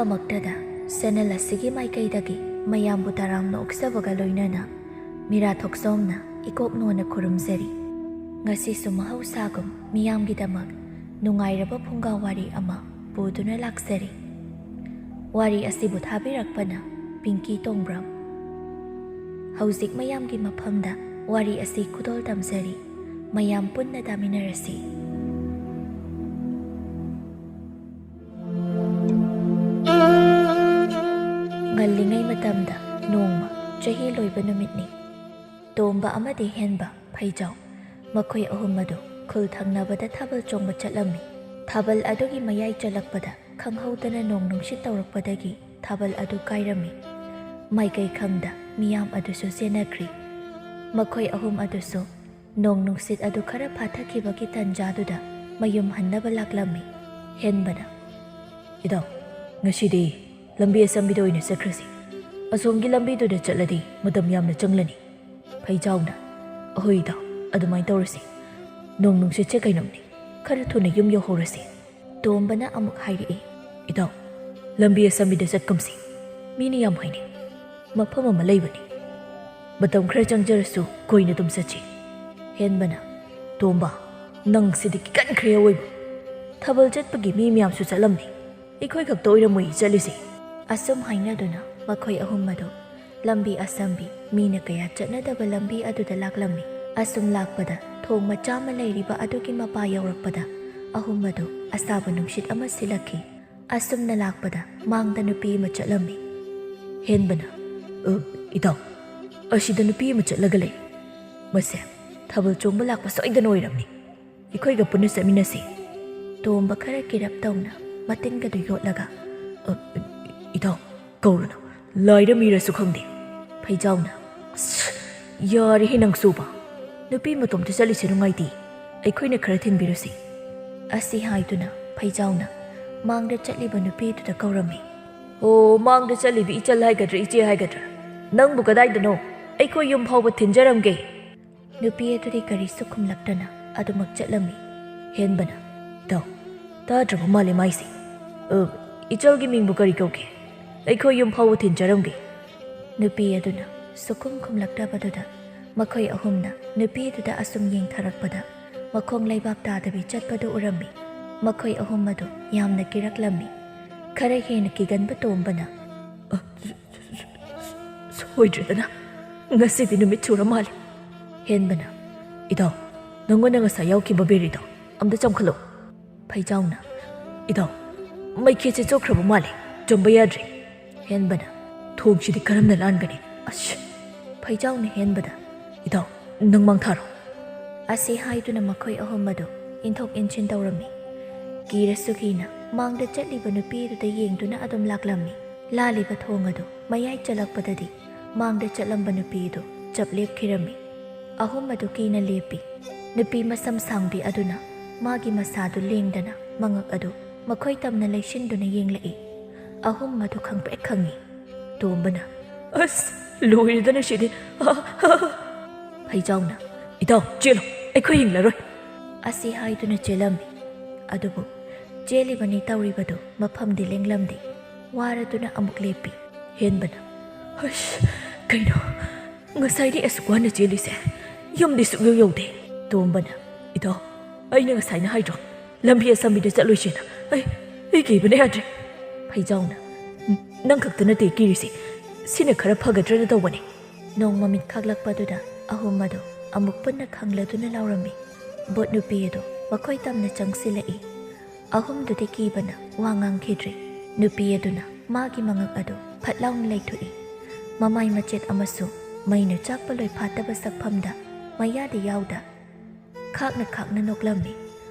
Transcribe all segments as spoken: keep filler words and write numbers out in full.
ꯃꯛꯇꯗ channel ꯑꯁꯤꯒꯤ ꯃꯥꯏꯀꯩꯗꯒꯤ ꯃꯌꯥꯝꯕꯨ ꯇꯔꯥꯝꯅ ꯑꯣꯛꯆꯕꯒ ꯂꯣꯏꯅꯅ ꯃꯤꯔꯥ ꯊꯣꯛꯆꯣꯝꯅ ꯏꯀꯣꯛ ꯅꯣꯟꯅ ꯈꯨꯔꯨꯝꯖꯔꯤ꯫ ꯉꯁꯤꯁꯨ ꯃꯍꯧꯁꯥꯒꯨꯝ ꯃꯤꯌꯥꯝꯒꯤꯗꯃꯛ ꯅꯨꯡꯉꯥꯏꯔꯕ ꯐꯨꯡꯒꯥ ꯋꯥꯔꯤ ꯑꯃ ꯄꯨꯗꯨꯅ ꯂꯥꯛꯆꯔꯤ꯫ ꯋꯥꯔꯤ ꯑꯁꯤꯕꯨ ꯊꯥꯕꯤꯔꯛꯄꯅ ꯄꯤꯡꯀꯤ ꯇꯣꯡꯕ꯭ꯔꯝ꯫ ꯍꯧꯖꯤꯛ ꯃꯌꯥꯝꯒꯤ ꯃꯐꯝꯗ ꯋꯥꯔꯤ ꯑꯁꯤ ꯈꯨꯗꯣꯜ ꯇꯝꯖꯔꯤ꯫ ꯃꯌꯥꯝ ꯄꯨꯟꯅ ꯇꯥꯃꯤꯟꯅꯔꯁꯤ꯫ ꯉꯜꯂꯤꯉꯩ ꯃꯇꯝꯗ ꯅꯣꯡꯃ ꯆꯍꯤ ꯂꯣꯏꯕ ꯅꯨꯃꯤꯠꯅꯤ꯫ ꯇꯣꯝꯕ ꯑꯃꯗꯤ ꯍꯦꯟꯕ, ꯐꯩꯖꯥꯎ, ꯃꯈꯣꯏ ꯑꯍꯨꯝ ꯑꯗꯨ ꯈꯨꯜ ꯊꯪꯅꯕꯗ ꯊꯥꯕꯜ ꯆꯣꯡꯕ ꯆꯠꯂꯝꯃꯤ꯫ ꯊꯥꯕꯜ ꯑꯗꯨꯒꯤ ꯃꯌꯥꯏ ꯆꯜꯂꯛꯄꯗ ꯈꯪꯍꯧꯗꯅ ꯅꯣꯡ ꯅꯨꯡꯁꯤꯠ ꯇꯧꯔꯛꯄꯗꯒꯤ ꯊꯥꯕꯜ ꯑꯗꯨ ꯀꯥꯏꯔꯝꯃꯤ꯫ ꯃꯥꯏꯀꯩ ꯈꯪꯗ ꯃꯤꯌꯥꯝ ꯑꯗꯨꯁꯨ ꯆꯦꯟꯅꯈ꯭ꯔꯤ꯫ ꯃꯈꯣꯏ ꯑꯍꯨꯝ ꯑꯗꯨꯁꯨ ꯅꯣꯡ ꯅꯨꯡꯁꯤꯠ ꯑꯗꯨ ꯈꯔ ꯐꯥꯊꯈꯤꯕꯒꯤ ꯇꯟꯖꯥꯗꯨꯗ ꯃꯌꯨꯝ ꯍꯟꯅꯕ ꯂꯥꯛꯂꯝꯃꯤ꯫ ꯍꯦꯟꯕꯅ, "ꯏꯇꯥꯎ, ꯉꯁꯤꯗꯤ ꯂꯝꯕꯤ ꯑꯁꯝꯕꯤꯗ ꯑꯣꯏꯅ ꯆꯠꯈ꯭ꯔꯁꯤ꯫ ꯑꯁꯣꯝꯒꯤ ꯂꯝꯕꯤꯗꯨꯗ ꯆꯠꯂꯗꯤ ꯃꯇꯝ ꯌꯥꯝꯅ ꯆꯪꯂꯅꯤ꯫" ꯐꯩꯖꯥꯎꯅ, "ꯑꯍꯣꯏ ꯏꯇꯥꯎ, ꯑꯗꯨꯃꯥꯏꯅ ꯇꯧꯔꯁꯤ꯫ ꯅꯣꯡ ꯅꯨꯡꯁꯤꯠꯁꯦ ꯀꯩꯅꯣꯝꯅꯤ, ꯈꯔ ꯊꯨꯅ ꯌꯨꯝ ꯌꯧꯍꯧꯔꯁꯤ꯫" ꯇꯣꯝꯕꯅ ꯑꯃꯨꯛ ꯍꯥꯏꯔꯛꯏ, "ꯏꯇꯥꯎ, ꯂꯝꯕꯤ ꯑꯁꯝꯕꯤꯗ ꯆꯠꯀꯨꯝꯁꯤ꯫ ꯃꯤꯅ ꯌꯥꯝ ꯍꯥꯏꯅꯩ꯫ ꯃꯐꯝ ꯑꯃ ꯂꯩꯕꯅꯤ꯫ ꯃꯇꯝ ꯈꯔ ꯆꯪꯖꯔꯁꯨ ꯀꯣꯏꯅ ꯑꯗꯨꯝ ꯆꯠꯁꯤ꯫" ꯍꯦꯟꯕꯅ, "ꯇꯣꯝꯕ, ꯅꯪ ꯁꯤꯗꯤ ꯀꯤꯀꯟꯈ꯭ꯔꯦ ꯑꯋꯣꯏꯕ꯫ ꯊꯥꯕꯜ ꯆꯠꯄꯒꯤ ꯃꯤ ꯃꯌꯥꯝꯁꯨ ꯆꯠꯂꯝꯅꯤ꯫ ꯑꯩꯈꯣꯏ ꯈꯛꯇ ꯑꯣꯏꯔꯝꯃꯣꯏ ꯆꯠꯂꯤꯁꯦ꯫" ꯑꯁꯨꯝ ꯍꯥꯏꯅꯗꯨꯅ ꯃꯈꯣꯏ ꯑꯍꯨꯝ ꯑꯗꯨ ꯂꯝꯕꯤ ꯑꯁꯝꯕꯤ, ꯃꯤꯅ ꯀꯌꯥ ꯆꯠꯅꯗꯕ ꯂꯝꯕꯤ ꯑꯗꯨꯗ ꯂꯥꯛꯂꯝꯃꯤ꯫ ꯑꯁꯨꯝ ꯂꯥꯛꯄꯗ ꯊꯣꯡ ꯃꯆꯥ ꯑꯃ ꯂꯩꯔꯤꯕ ꯑꯗꯨꯒꯤ ꯃꯄꯥ ꯌꯧꯔꯛꯄꯗ ꯑꯍꯨꯝ ꯑꯗꯨ ꯑꯁꯥꯕ ꯅꯨꯡꯁꯤꯠ ꯑꯃ ꯁꯤꯜꯂꯛꯈꯤ꯫ ꯑꯁꯨꯝꯅ ꯂꯥꯛꯄꯗ ꯃꯥꯡꯗ ꯅꯨꯄꯤ ꯑꯃ ꯆꯠꯂꯝꯃꯤ꯫ ꯍꯦꯟꯕꯅ, "ꯑ, ꯏꯇꯥꯎ, ꯑꯁꯤꯗ ꯅꯨꯄꯤ ꯑꯃ ꯆꯠꯂꯒ ꯂꯩ꯫ ꯃꯁꯦ ꯊꯥꯕꯜ ꯆꯣꯡꯕ ꯂꯥꯛꯄ ꯁꯣꯏꯗꯅ ꯑꯣꯏꯔꯝꯅꯤ꯫ ꯑꯩꯈꯣꯏꯒ ꯄꯨꯟꯅ ꯆꯠꯃꯤꯟꯅꯁꯤ꯫" ꯇꯣꯝꯕ ꯈꯔ ꯀꯤꯔꯞ ꯇꯧꯅ ꯃꯇꯤꯟꯒꯗꯨ ꯌꯣꯠꯂꯒ, "ꯑ, ꯏꯇꯥꯎ, ꯀꯧꯔꯨꯅꯨ, ꯂꯥꯏꯔ ꯃꯤꯔꯁꯨ ꯈꯪꯗꯦ꯫" ꯐꯩꯖꯥꯎꯅ, "ꯑꯁ, ꯌꯥꯔꯦꯍꯦ ꯅꯪꯁꯨꯕ꯫ ꯅꯨꯄꯤ ꯃꯇꯣꯝꯇ ꯆꯠꯂꯤꯁꯦ ꯅꯨꯡꯉꯥꯏꯇꯦ꯫ ꯑꯩꯈꯣꯏꯅ ꯈꯔ ꯊꯤꯟꯕꯤꯔꯨꯁꯤ꯫" ꯑꯁꯤ ꯍꯥꯏꯗꯨꯅ ꯐꯩꯖꯥꯎꯅ ꯃꯥꯡꯗ ꯆꯠꯂꯤꯕ ꯅꯨꯄꯤꯗꯨꯗ ꯀꯧꯔꯝꯃꯤ꯫ "ꯑꯣ, ꯃꯥꯡꯗ ꯆꯠꯂꯤꯕꯤ ꯏꯆꯜ ꯍꯥꯏꯒꯗ꯭ꯔꯥ, ꯏꯆꯦ ꯍꯥꯏꯒꯗ꯭ꯔꯥ? ꯅꯪꯕꯨ ꯀꯗꯥꯏꯗꯅꯣ? ꯑꯩꯈꯣꯏ ꯌꯨꯝ ꯐꯥꯎꯕ ꯊꯤꯟꯖꯔꯝꯒꯦ꯫" ꯅꯨꯄꯤ ꯑꯗꯨꯗꯤ ꯀꯔꯤꯁꯨ ꯈꯨꯝꯂꯛꯇꯅ ꯑꯗꯨꯃꯛ ꯆꯠꯂꯝꯃꯤ꯫ ꯍꯦꯟꯕꯅ, "ꯏꯇꯥꯎ, ꯇꯥꯗ꯭ꯔꯕ ꯃꯥꯜꯂꯦ ꯃꯥꯏꯁꯦ꯫ ꯑ, "ꯏꯆꯜꯒꯤ ꯃꯤꯡꯕꯨ ꯀꯔꯤ ꯀꯧꯒꯦ? ꯑꯩꯈꯣꯏ ꯌꯨꯝ ꯐꯥꯎꯕ ꯊꯤꯟꯖꯔꯝꯒꯦ꯫" ꯅꯨꯄꯤ ꯑꯗꯨꯅ ꯁꯨꯈꯨꯝ ꯈꯨꯝꯂꯛꯇꯕꯗꯨꯗ ꯃꯈꯣꯏ ꯑꯍꯨꯝꯅ ꯅꯨꯄꯤꯗꯨꯗ ꯑꯁꯨꯝ ꯌꯦꯡꯊꯔꯛꯄꯗ ꯃꯈꯣꯡ ꯂꯩꯕꯥꯛ ꯇꯥꯗꯕꯤ ꯆꯠꯄꯗꯨ ꯎꯔꯝꯃꯤ꯫ ꯃꯈꯣꯏ ꯑꯍꯨꯝ ꯑꯗꯨ ꯌꯥꯝꯅ ꯀꯤꯔꯛꯂꯝꯃꯤ꯫ ꯈꯔ ꯍꯦꯟꯅ ꯀꯤꯒꯟꯕ ꯇꯣꯝꯕꯅ, "ꯑ, ꯁꯣꯏꯗ꯭ꯔꯦꯗꯅ, ꯉꯁꯤꯗꯤ ꯅꯨꯃꯤꯠ ꯁꯨꯔ ꯃꯥꯜꯂꯦ꯫" ꯍꯦꯟꯕꯅ, "ꯏꯇꯥꯎ, ꯅꯪꯉꯣꯟꯗ ꯉꯁꯥꯏ ꯌꯥꯎꯈꯤꯕ ꯕꯤꯔꯤꯗꯣ ꯑꯝꯇ ꯆꯪꯈꯠꯂꯣ꯫" ꯐꯩꯖꯥꯎꯅ, "ꯏꯇꯥꯎ, ꯃꯩꯈꯦꯠꯁꯦ ꯆꯣꯛꯈ꯭ꯔꯕ ꯃꯥꯜꯂꯦ, ꯆꯨꯝꯕ ꯌꯥꯗ꯭ꯔꯦ꯫" ꯍꯦꯟꯕꯅ, "ꯊꯣꯡꯁꯤꯗꯤ ꯀꯔꯝꯅ ꯂꯥꯟꯒꯅꯤ? ꯑꯁ!" ꯐꯩꯖꯥꯎꯅ ꯍꯦꯟꯕꯗ, "ꯏꯇꯥꯎ, ꯅꯪ ꯃꯥꯡ ꯊꯥꯔꯣ꯫" ꯑꯁꯤ ꯍꯥꯏꯗꯨꯅ ꯃꯈꯣꯏ ꯑꯍꯨꯝ ꯑꯗꯨ ꯏꯟꯊꯣꯛ ꯏꯟꯁꯤꯟ ꯇꯧꯔꯝꯃꯤ꯫ ꯀꯤꯔꯁꯨ ꯀꯤꯅ ꯃꯥꯡꯗ ꯆꯠꯂꯤꯕ ꯅꯨꯄꯤꯗꯨꯗ ꯌꯦꯡꯗꯨꯅ ꯑꯗꯨꯝ ꯂꯥꯛꯂꯝꯃꯤ꯫ ꯂꯥꯜꯂꯤꯕ ꯊꯣꯡ ꯑꯗꯨ ꯃꯌꯥꯏ ꯆꯠꯂꯛꯄꯗꯗꯤ ꯃꯥꯡꯗ ꯆꯠꯂꯝꯕ ꯅꯨꯄꯤꯗꯨ ꯆꯞ ꯂꯦꯞꯈꯤꯔꯝꯃꯤ꯫ ꯑꯍꯨꯝ ꯑꯗꯨ ꯀꯤꯅ ꯂꯦꯞꯄꯤ꯫ ꯅꯨꯄꯤ ꯃꯁꯝ ꯁꯥꯡꯕꯤ ꯑꯗꯨꯅ ꯃꯥꯒꯤ ꯃꯁꯥꯗꯨ ꯂꯦꯡꯗꯅ ꯃꯉꯛ ꯑꯗꯨ ꯃꯈꯣꯏ ꯇꯝꯅ ꯂꯩꯁꯤꯟꯗꯨꯅ ꯌꯦꯡꯂꯛꯏ꯫ ꯑꯍꯨꯝ ꯑꯗꯨ ꯈꯪꯄ꯭ꯔꯦꯛ ꯈꯪꯉꯤ꯫ ꯇꯣꯝꯕꯅ, "ꯑꯁ, ꯂꯣꯏꯔꯦꯗꯅ ꯁꯤꯗꯤ!" ꯐꯩꯖꯥꯎꯅ, "ꯏꯇꯥꯎ, ꯆꯦꯜꯂꯣ, ꯑꯩꯈꯣꯏ ꯌꯦꯡꯂꯔꯣꯏ꯫" ꯑꯁꯤ ꯍꯥꯏꯗꯨꯅ ꯆꯦꯜꯂꯝꯃꯤ꯫ ꯑꯗꯨꯕꯨ ꯆꯦꯜꯂꯤꯕꯅꯤ ꯇꯧꯔꯤꯕꯗꯨ ꯃꯐꯝꯗꯤ ꯂꯦꯡꯂꯝꯗꯦ꯫ ꯋꯥꯔꯗꯨꯅ ꯑꯃꯨꯛ ꯂꯦꯞꯄꯤ꯫ ꯍꯦꯟꯕꯅ, "ꯑꯁ, ꯀꯩꯅꯣ? ꯉꯁꯥꯏꯗꯤ ꯑꯁꯨꯛ ꯋꯥꯅ ꯆꯦꯜꯂꯤꯁꯦ, ꯌꯨꯝꯗꯤ ꯁꯨꯛꯌꯧ ꯌꯧꯗꯦ꯫" ꯇꯣꯝꯕꯅ, "ꯏꯇꯥꯎ, ꯑꯩꯅ ꯉꯁꯥꯏꯅ ꯍꯥꯏꯗ꯭ꯔꯣ, ꯂꯝꯕꯤ ꯑꯁꯝꯕꯤꯗ ꯆꯠꯂꯣꯏꯁꯦꯅ? ꯑꯩ, ꯑꯩ ꯀꯤꯕꯅ ꯌꯥꯗ꯭ꯔꯦ꯫" ꯐꯩꯖꯥꯎꯅ, "ꯅꯪ ꯈꯛꯇ ꯅꯠꯇꯦ ꯀꯤꯔꯤꯁꯦ, ꯁꯤꯅ ꯈꯔ ꯐꯒꯗ꯭ꯔꯅ ꯇꯧꯕꯅꯦ꯫" ꯅꯣꯡ ꯃꯃꯤꯠ ꯈꯥꯛꯂꯛꯄꯗꯨꯗ ꯑꯍꯨꯝ ꯑꯗꯨ ꯑꯃꯨꯛ ꯄꯨꯟꯅ ꯈꯪꯂꯗꯨꯅ ꯂꯥꯎꯔꯝꯃꯤ꯫ ꯚꯨꯠ ꯅꯨꯄꯤ ꯑꯗꯨ ꯃꯈꯣꯏ ꯇꯝꯅ ꯆꯪꯁꯤꯜꯂꯛꯏ꯫ ꯑꯍꯨꯝꯗꯨꯗꯤ ꯀꯤꯕꯅ ꯋꯥ ꯉꯥꯡꯈꯤꯗ꯭ꯔꯦ꯫ ꯅꯨꯄꯤ ꯑꯗꯨꯅ ꯃꯥꯒꯤ ꯃꯉꯛ ꯑꯗꯨ ꯐꯠ ꯂꯥꯎꯅ ꯂꯩꯊꯣꯛꯏ꯫ ꯃꯃꯥꯏ ꯃꯆꯦꯠ ꯑꯃꯁꯨ ꯃꯩꯅ ꯆꯥꯛꯄ ꯂꯣꯏꯐꯥꯠꯇꯕ ꯁꯛꯐꯝꯗ ꯃꯌꯥꯗꯤ ꯌꯥꯎꯗ ꯈꯥꯛꯅ ꯈꯥꯛꯅ ꯅꯣꯛꯂꯝꯃꯤ꯫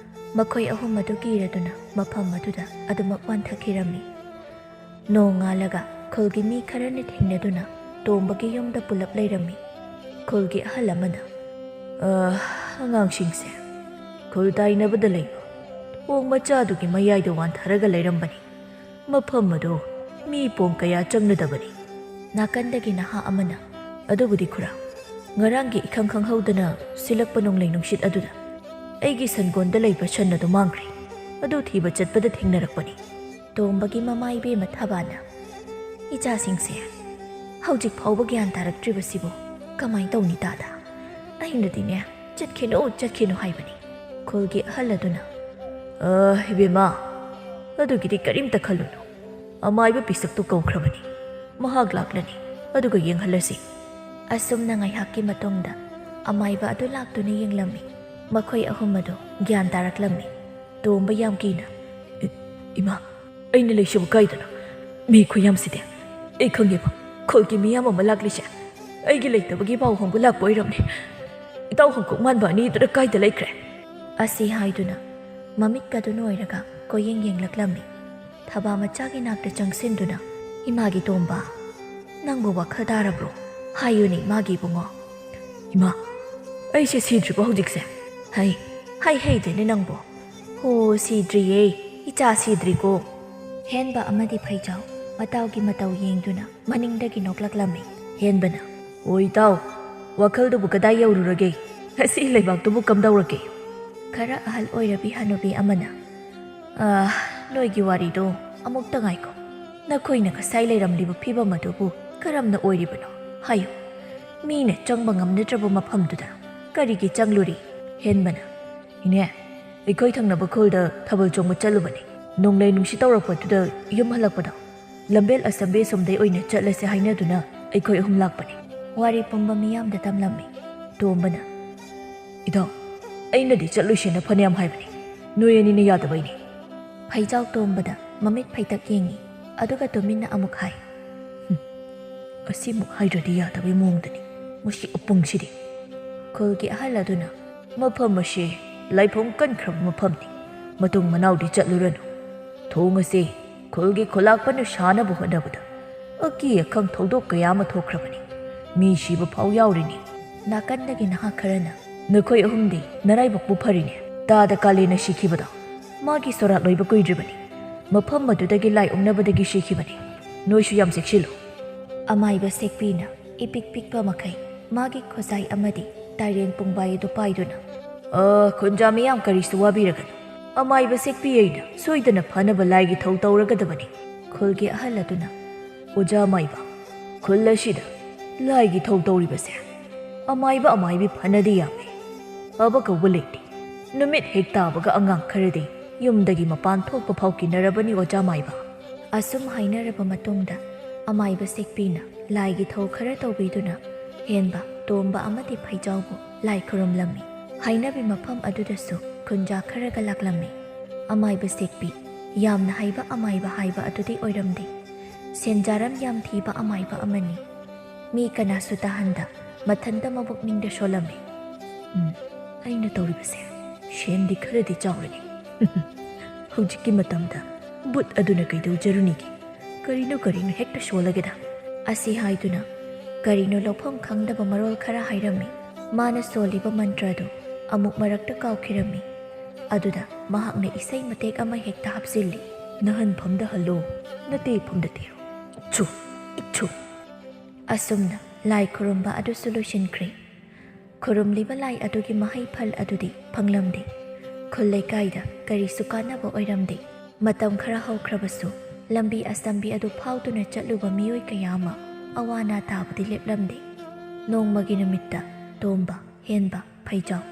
ꯃꯈꯣꯏ ꯑꯍꯨꯝ ꯑꯗꯨ ꯀꯤꯔꯗꯨꯅ ꯃꯐꯝ ꯑꯗꯨꯗ ꯑꯗꯨꯃꯛ ꯋꯥꯟꯊꯈꯤꯔꯝꯃꯤ꯫ ꯅꯣꯡꯉꯥꯜꯂꯒ ꯈꯨꯜꯒꯤ ꯃꯤ ꯈꯔꯅ ꯊꯦꯡꯅꯗꯨꯅ ꯇꯣꯝꯕꯒꯤ ꯌꯨꯝꯗ ꯄꯨꯂꯞ ꯂꯩꯔꯝꯃꯤ꯫ ꯈꯨꯜꯒꯤ ꯑꯍꯜ ꯑꯃꯅ, "ꯑ, ꯑꯉꯥꯡꯁꯤꯡꯁꯦ ꯈꯨꯜ ꯇꯥꯏꯅꯕꯗ ꯂꯩꯕ ꯊꯣꯡ ꯃꯆꯥꯗꯨꯒꯤ ꯃꯌꯥꯏꯗ ꯋꯥꯟꯊꯔꯒ ꯂꯩꯔꯝꯕꯅꯤ꯫ ꯃꯐꯝ ꯑꯗꯨ ꯃꯤ ꯄꯣꯡ ꯀꯌꯥ ꯆꯪꯅꯗꯕꯅꯤ꯫" ꯅꯥꯀꯟꯗꯒꯤ ꯅꯍꯥ ꯑꯃꯅ, "ꯑꯗꯨꯕꯨꯗꯤ ꯈꯨꯔꯥ, ꯉꯔꯥꯡꯒꯤ ꯏꯈꯪ ꯈꯪꯍꯧꯗꯅ ꯁꯤꯜꯂꯛꯄ ꯅꯣꯡꯂꯩ ꯅꯨꯡꯁꯤꯠ ꯑꯗꯨꯗ ꯑꯩꯒꯤ ꯁꯟꯒꯣꯟꯗ ꯂꯩꯕ ꯁꯟ ꯑꯗꯨ ꯃꯥꯡꯈ꯭ꯔꯦ꯫ ꯑꯗꯨ ꯊꯤꯕ ꯆꯠꯄꯗ ꯊꯦꯡꯅꯔꯛꯄꯅꯤ꯫" ꯇꯣꯝꯕꯒꯤ ꯃꯃꯥ ꯏꯕꯦꯝꯃ ꯊꯕꯥꯅ, "ꯏꯆꯥꯁꯤꯡꯁꯦ ꯍꯧꯖꯤꯛ ꯐꯥꯎꯕ ꯒ꯭ꯌꯥꯟ ꯇꯥꯔꯛꯇ꯭ꯔꯤꯕꯁꯤꯕꯨ ꯀꯃꯥꯏꯅ ꯇꯧꯅꯤ ꯇꯥꯗ? ꯑꯩꯅꯗꯤꯅꯦ ꯆꯠꯈꯤꯅꯨ, ꯆꯠꯈꯤꯅꯨ ꯍꯥꯏꯕꯅꯤ꯫" ꯈꯨꯜꯒꯤ ꯑꯍꯜ ꯑꯗꯨꯅ, "ꯑ, ꯏꯕꯦꯝꯃ, ꯑꯗꯨꯒꯤꯗꯤ ꯀꯔꯤꯝꯇ ꯈꯜꯂꯨꯅꯨ꯫ ꯑꯃꯥꯏꯕ ꯄꯤꯁꯛꯇꯨ ꯀꯧꯈ꯭ꯔꯕꯅꯤ꯫ ꯃꯍꯥꯛ ꯂꯥꯛꯂꯅꯤ, ꯑꯗꯨꯒ ꯌꯦꯡꯍꯜꯂꯁꯤ꯫" ꯑꯁꯨꯝꯅ ꯉꯥꯏꯍꯥꯛꯀꯤ ꯃꯇꯨꯡꯗ ꯑꯃꯥꯏꯕ ꯑꯗꯨ ꯂꯥꯛꯇꯨꯅ ꯌꯦꯡꯂꯝꯃꯤ꯫ ꯃꯈꯣꯏ ꯑꯍꯨꯝ ꯑꯗꯨ ꯒ꯭ꯌꯥꯟ ꯇꯥꯔꯛꯂꯝꯃꯤ꯫ ꯇꯣꯝꯕ ꯌꯥꯝ ꯀꯤꯅ, "ꯏ-, ꯏꯃꯥ, ꯑꯩꯅ ꯂꯩꯁꯤꯕꯨ ꯀꯥꯏꯗꯅꯣ? ꯃꯤ ꯈꯨꯌꯥꯝꯁꯤꯗꯤ꯫ ꯑꯩ ꯈꯪꯉꯦꯕ, ꯈꯨꯜꯒꯤ ꯃꯤꯌꯥꯝ ꯑꯃ ꯂꯥꯛꯂꯤꯁꯦ ꯑꯩꯒꯤ ꯂꯩꯇꯕꯒꯤ ꯄꯥꯎ ꯍꯪꯕ ꯂꯥꯛꯄ ꯑꯣꯏꯔꯝꯅꯤ꯫ ꯏꯇꯥꯎ ꯍꯪꯀꯣꯛ ꯃꯥꯟꯕ ꯑꯅꯤꯗꯨꯅ ꯀꯥꯏꯗ ꯂꯩꯈ꯭ꯔꯦ?" ꯑꯁꯤ ꯍꯥꯏꯗꯨꯅ ꯃꯃꯤꯠꯀꯗꯨ ꯅꯣꯏꯔꯒ ꯀꯣꯏꯌꯦꯡ ꯌꯦꯡꯂꯛꯂꯝꯃꯤ꯫ ꯊꯕꯥ ꯃꯆꯥꯒꯤ ꯅꯥꯛꯇ ꯆꯪꯁꯤꯟꯗꯨꯅ, "ꯏꯃꯥꯒꯤ ꯇꯣꯝꯕ, ꯅꯪꯕꯨ ꯋꯥꯈꯜ ꯇꯥꯔꯕ꯭ꯔꯣ? ꯍꯥꯏꯌꯨꯅꯦ, ꯏꯃꯥꯒꯤ ꯏꯕꯨꯡꯉꯣ꯫" "ꯏꯃꯥ, ꯑꯩꯁꯦ ꯁꯤꯗ꯭ꯔꯤꯕꯣ ꯍꯧꯖꯤꯛꯁꯦ?" "ꯍꯩ, ꯍꯩ ꯍꯩꯗꯦꯅꯦ ꯅꯪꯕꯨ꯫ ꯍꯣ, ꯁꯤꯗ꯭ꯔꯤꯌꯦ, ꯏꯆꯥ ꯁꯤꯗ꯭ꯔꯤꯀꯣ꯫" ꯍꯦꯟꯕ ꯑꯃꯗꯤ ꯐꯩꯖꯥꯎ ꯃꯇꯥꯎꯒꯤ ꯃꯇꯧ ꯌꯦꯡꯗꯨꯅ ꯃꯅꯤꯡꯗꯒꯤ ꯅꯣꯛꯂꯛꯂꯝꯃꯤ꯫ ꯍꯦꯟꯕꯅ, "ꯑꯣ ꯏꯇꯥꯎ, ꯋꯥꯈꯜꯗꯨꯕꯨ ꯀꯗꯥꯏ ꯌꯧꯔꯨꯔꯒꯦ? ꯉꯁꯤ ꯂꯩꯕꯥꯛꯇꯨꯕꯨ ꯀꯝꯗꯧꯔꯒꯦ?" ꯈꯔ ꯑꯍꯜ ꯑꯣꯏꯔꯕꯤ ꯍꯅꯨꯕꯤ ꯑꯃꯅ, "ꯑꯥ, ꯅꯣꯏꯒꯤ ꯋꯥꯔꯤꯗꯣ ꯑꯃꯨꯛꯇ ꯉꯥꯏꯈꯣ꯫ ꯅꯈꯣꯏꯅ ꯉꯁꯥꯏ ꯂꯩꯔꯝꯂꯤꯕ ꯐꯤꯕꯝ ꯑꯗꯨꯕꯨ ꯀꯔꯝꯅ ꯑꯣꯏꯔꯤꯕꯅꯣ? ꯍꯥꯏꯌꯨ꯫ ꯃꯤꯅ ꯆꯪꯕ ꯉꯝꯅꯗ꯭ꯔꯕ ꯃꯐꯝꯗꯨꯗ ꯀꯔꯤꯒꯤ ꯆꯪꯂꯨꯔꯤ?" ꯍꯦꯟꯕꯅ, "ꯏꯅꯦ, ꯑꯩꯈꯣꯏ ꯊꯪꯅꯕ ꯈꯨꯜꯗ ꯊꯥꯕꯜ ꯆꯣꯡꯕ ꯆꯠꯂꯨꯕꯅꯤ꯫ ꯅꯣꯡꯂꯩ ꯅꯨꯡꯁꯤꯠ ꯇꯧꯔꯛꯄꯗꯨꯗ ꯌꯨꯝ ꯍꯜꯂꯛꯄꯗ ꯂꯝꯕꯦꯜ ꯑꯁꯝꯕꯤ ꯑꯁꯣꯝꯗꯩ ꯑꯣꯏꯅ ꯆꯠꯂꯁꯦ ꯍꯥꯏꯅꯗꯨꯅ ꯑꯩꯈꯣꯏ ꯑꯍꯨꯝ ꯂꯥꯛꯄꯅꯤ꯫" ꯋꯥꯔꯤ ꯄꯨꯝꯕ ꯃꯤꯌꯥꯝꯗ ꯇꯝꯂꯝꯃꯤ꯫ ꯇꯣꯝꯕꯅ, "ꯏꯇꯥꯎ, ꯑꯩꯅꯗꯤ ꯆꯠꯂꯨꯏꯁꯦꯅ ꯐꯅꯌꯥꯝ ꯍꯥꯏꯕꯅꯤ, ꯅꯣꯏ ꯑꯅꯤꯅ ꯌꯥꯗꯕꯩꯅꯤ꯫" ꯐꯩꯖꯥꯎ ꯇꯣꯝꯕꯗ ꯃꯃꯤꯠ ꯐꯩꯇꯛ ꯌꯦꯡꯉꯤ, ꯑꯗꯨꯒ ꯇꯨꯃꯤꯟꯅ ꯑꯃꯨꯛ ꯍꯥꯏ, "ꯍꯨꯝ, ꯑꯁꯤꯃꯨꯛ ꯍꯥꯏꯗ꯭ꯔꯗꯤ ꯌꯥꯗꯕꯩ ꯃꯑꯣꯡꯗꯅꯤ ꯃꯁꯤ ꯑꯄꯪꯁꯤꯗꯤ꯫" ꯈꯨꯜꯒꯤ ꯑꯍꯜ ꯑꯗꯨꯅ, "ꯃꯐꯝ ꯑꯁꯤ ꯂꯥꯏꯐꯝ ꯀꯟꯈ꯭ꯔꯕ ꯃꯐꯝꯅꯤ꯫ ꯃꯇꯨꯡ ꯃꯅꯥꯎꯗꯤ ꯆꯠꯂꯨꯔꯅꯨ꯫ ꯊꯣꯡ ꯑꯁꯤ ꯈꯨꯜꯒꯤ ꯈꯨꯂꯥꯛꯄꯅ ꯁꯥꯅꯕ ꯍꯣꯠꯅꯕꯗ ꯑꯀꯤ ꯑꯈꯪ ꯊꯧꯗꯣꯛ ꯀꯌꯥ ꯑꯃ ꯊꯣꯛꯈ꯭ꯔꯕꯅꯤ꯫ ꯃꯤ ꯁꯤꯕ ꯐꯥꯎ ꯌꯥꯎꯔꯤꯅꯤ꯫" ꯅꯥꯀꯟꯗꯒꯤ ꯅꯍꯥ ꯈꯔꯅ, "ꯅꯈꯣꯏ ꯑꯍꯨꯝꯗꯤ ꯅꯔꯥꯏꯕꯛꯄꯨ ꯐꯔꯤꯅꯦ꯫ ꯇꯥꯗ ꯀꯥꯂꯦꯅ ꯁꯤꯈꯤꯕꯗꯣ ꯃꯥꯒꯤ ꯁꯣꯔꯥꯠ ꯂꯣꯏꯕ ꯀꯨꯏꯗ꯭ꯔꯤꯕꯅꯤ꯫ ꯃꯐꯝ ꯑꯗꯨꯗꯒꯤ ꯂꯥꯏ ꯑꯣꯛꯅꯕꯗꯒꯤ ꯁꯤꯈꯤꯕꯅꯤ꯫ ꯅꯣꯏꯁꯨ ꯌꯥꯝ ꯆꯦꯛꯁꯤꯜꯂꯨ꯫" ꯑꯃꯥꯏꯕ ꯁꯦꯛꯄꯤꯅ ꯏꯄꯤꯛ ꯄꯤꯛꯄ ꯃꯈꯩ ꯃꯥꯒꯤ ꯈꯨꯖꯥꯏ ꯑꯃꯗꯤ ꯇꯥꯏꯔꯦꯟ ꯄꯨꯡꯕꯥꯏ ꯑꯗꯨ ꯄꯥꯏꯗꯨꯅ, "ꯑ, ꯈꯨꯟꯖꯥ ꯃꯤꯌꯥꯝ ꯀꯔꯤꯁꯨ ꯋꯥꯕꯤꯔꯒꯅꯨ꯫ "ꯑꯃꯥꯏꯕ ꯁꯦꯛꯄꯤ ꯑꯩꯅ ꯁꯣꯏꯗꯅ ꯐꯅꯕ ꯂꯥꯏꯒꯤ ꯊꯧ ꯇꯧꯔꯒꯗꯕꯅꯤ꯫" ꯈꯨꯜꯒꯤ ꯑꯍꯜ ꯑꯗꯨꯅ, "ꯑꯣꯖꯥ ꯑꯃꯥꯏꯕ, ꯈꯨꯜ ꯑꯁꯤꯗ ꯂꯥꯏꯒꯤ ꯊꯧ ꯇꯧꯔꯤꯕꯁꯦ ꯑꯃꯥꯏꯕ ꯑꯃꯥꯏꯕꯤ ꯐꯅꯗꯤ ꯌꯥꯝꯃꯤ꯫ ꯐꯕ ꯀꯧꯕ ꯂꯩꯇꯦ꯫ ꯅꯨꯃꯤꯠ ꯍꯦꯛ ꯇꯥꯕꯒ ꯑꯉꯥꯡ ꯈꯔꯗꯤ ꯌꯨꯝꯗꯒꯤ ꯃꯄꯥꯟ ꯊꯣꯛꯄ ꯐꯥꯎ ꯀꯤꯅꯔꯕꯅꯤ, ꯑꯣꯖꯥ ꯑꯃꯥꯏꯕ꯫" ꯑꯁꯨꯝ ꯍꯥꯏꯅꯔꯕ ꯃꯇꯨꯡꯗ, ꯑꯃꯥꯏꯕ ꯁꯦꯛꯄꯤꯅ ꯂꯥꯏꯒꯤ ꯊꯧ ꯈꯔ ꯇꯧꯕꯤꯗꯨꯅ ꯍꯦꯟꯕ, ꯇꯣꯝꯕ ꯑꯃꯗꯤ ꯐꯩꯖꯥꯎꯕꯨ ꯂꯥꯏ ꯈꯨꯔꯨꯝꯂꯝꯃꯤ꯫ ꯍꯥꯏꯅꯕꯤ ꯃꯐꯝ ꯑꯗꯨꯗꯁꯨ ꯈꯨꯟꯖꯥ ꯈꯔꯒ ꯂꯥꯛꯂꯝꯃꯤ꯫ ꯑꯃꯥꯏꯕ ꯁꯦꯛꯄꯤ ꯌꯥꯝꯅ ꯍꯩꯕ ꯑꯃꯥꯏꯕ ꯍꯥꯏꯕ ꯑꯗꯨꯗꯤ ꯑꯣꯏꯔꯝꯗꯦ꯫ ꯁꯦꯟꯖꯥꯔꯝ ꯌꯥꯝ ꯊꯤꯕ ꯑꯃꯥꯏꯕ ꯑꯃꯅꯤ꯫ ꯃꯤ ꯀꯅꯥꯁꯨ ꯇꯥꯍꯟꯗ ꯃꯊꯟꯇ ꯃꯕꯨꯛꯅꯤꯡꯗ ꯁꯣꯜꯂꯝꯃꯤ꯫ "ꯎꯝ, ꯑꯩꯅ ꯇꯧꯔꯤꯕꯁꯦ ꯁꯦꯟꯗꯤ ꯈꯔꯗꯤ ꯆꯥꯎꯔꯅꯤ꯫ ꯍꯧꯖꯤꯛꯀꯤ ꯃꯇꯝꯗ ꯕꯨꯠ ꯑꯗꯨꯅ ꯀꯩꯗꯧꯖꯔꯨꯅꯤꯒꯦ? ꯀꯔꯤꯅꯣ ꯀꯔꯤꯅꯣ ꯍꯦꯛꯇ ꯁꯣꯜꯂꯒꯦꯗ꯫" ꯑꯁꯤ ꯍꯥꯏꯗꯨꯅ ꯀꯔꯤꯅꯣ ꯂꯧꯐꯝ ꯈꯪꯗꯕ ꯃꯔꯣꯜ ꯈꯔ ꯍꯥꯏꯔꯝꯃꯤ꯫ ꯃꯥꯅ ꯁꯣꯜꯂꯤꯕ ꯃꯟꯇ꯭ꯔꯗꯨ ꯑꯃꯨꯛ ꯃꯔꯛꯇ ꯀꯥꯎꯈꯤꯔꯝꯃꯤ꯫ ꯑꯗꯨꯗ ꯃꯍꯥꯛꯅ ꯏꯁꯩ ꯃꯇꯦꯛ ꯑꯃ ꯍꯦꯛꯇ ꯍꯥꯞꯆꯤꯜꯂꯤ꯫ "ꯅꯍꯟꯐꯝꯗ ꯍꯜꯂꯣ, ꯅꯇꯦꯐꯝꯗ ꯇꯦꯔꯣ, ꯏꯠꯁꯨ, ꯏꯠꯁꯨ꯫" ꯑꯁꯨꯝꯅ ꯂꯥꯏ ꯈꯨꯔꯨꯝꯕ ꯑꯗꯨꯁꯨ ꯂꯣꯏꯁꯤꯟꯈ꯭ꯔꯦ꯫ ꯈꯨꯔꯨꯝꯂꯤꯕ ꯂꯥꯏ ꯑꯗꯨꯒꯤ ꯃꯍꯩ ꯐꯜ ꯑꯗꯨꯗꯤ ꯐꯪꯂꯝꯗꯦ꯫ ꯈꯨꯜ ꯂꯩꯀꯥꯏꯗ ꯀꯔꯤꯁꯨ ꯀꯥꯟꯅꯕ ꯑꯣꯏꯔꯝꯗꯦ꯫ ꯃꯇꯝ ꯈꯔ ꯍꯧꯈ꯭ꯔꯕꯁꯨ ꯂꯝꯕꯤ ꯑꯁꯝꯕꯤ ꯑꯗꯨ ꯐꯥꯎꯗꯨꯅ ꯆꯠꯂꯨꯕ ꯃꯤꯑꯣꯏ ꯀꯌꯥ ꯑꯃ ꯑꯋꯥ ꯑꯅꯥ ꯇꯥꯕꯗꯤ ꯂꯦꯞꯂꯝꯗꯦ꯫ ꯅꯣꯡꯃꯒꯤ ꯅꯨꯃꯤꯠꯇ ꯇꯣꯝꯕ, ꯍꯦꯟꯕ, ꯐꯩꯖꯥꯎ,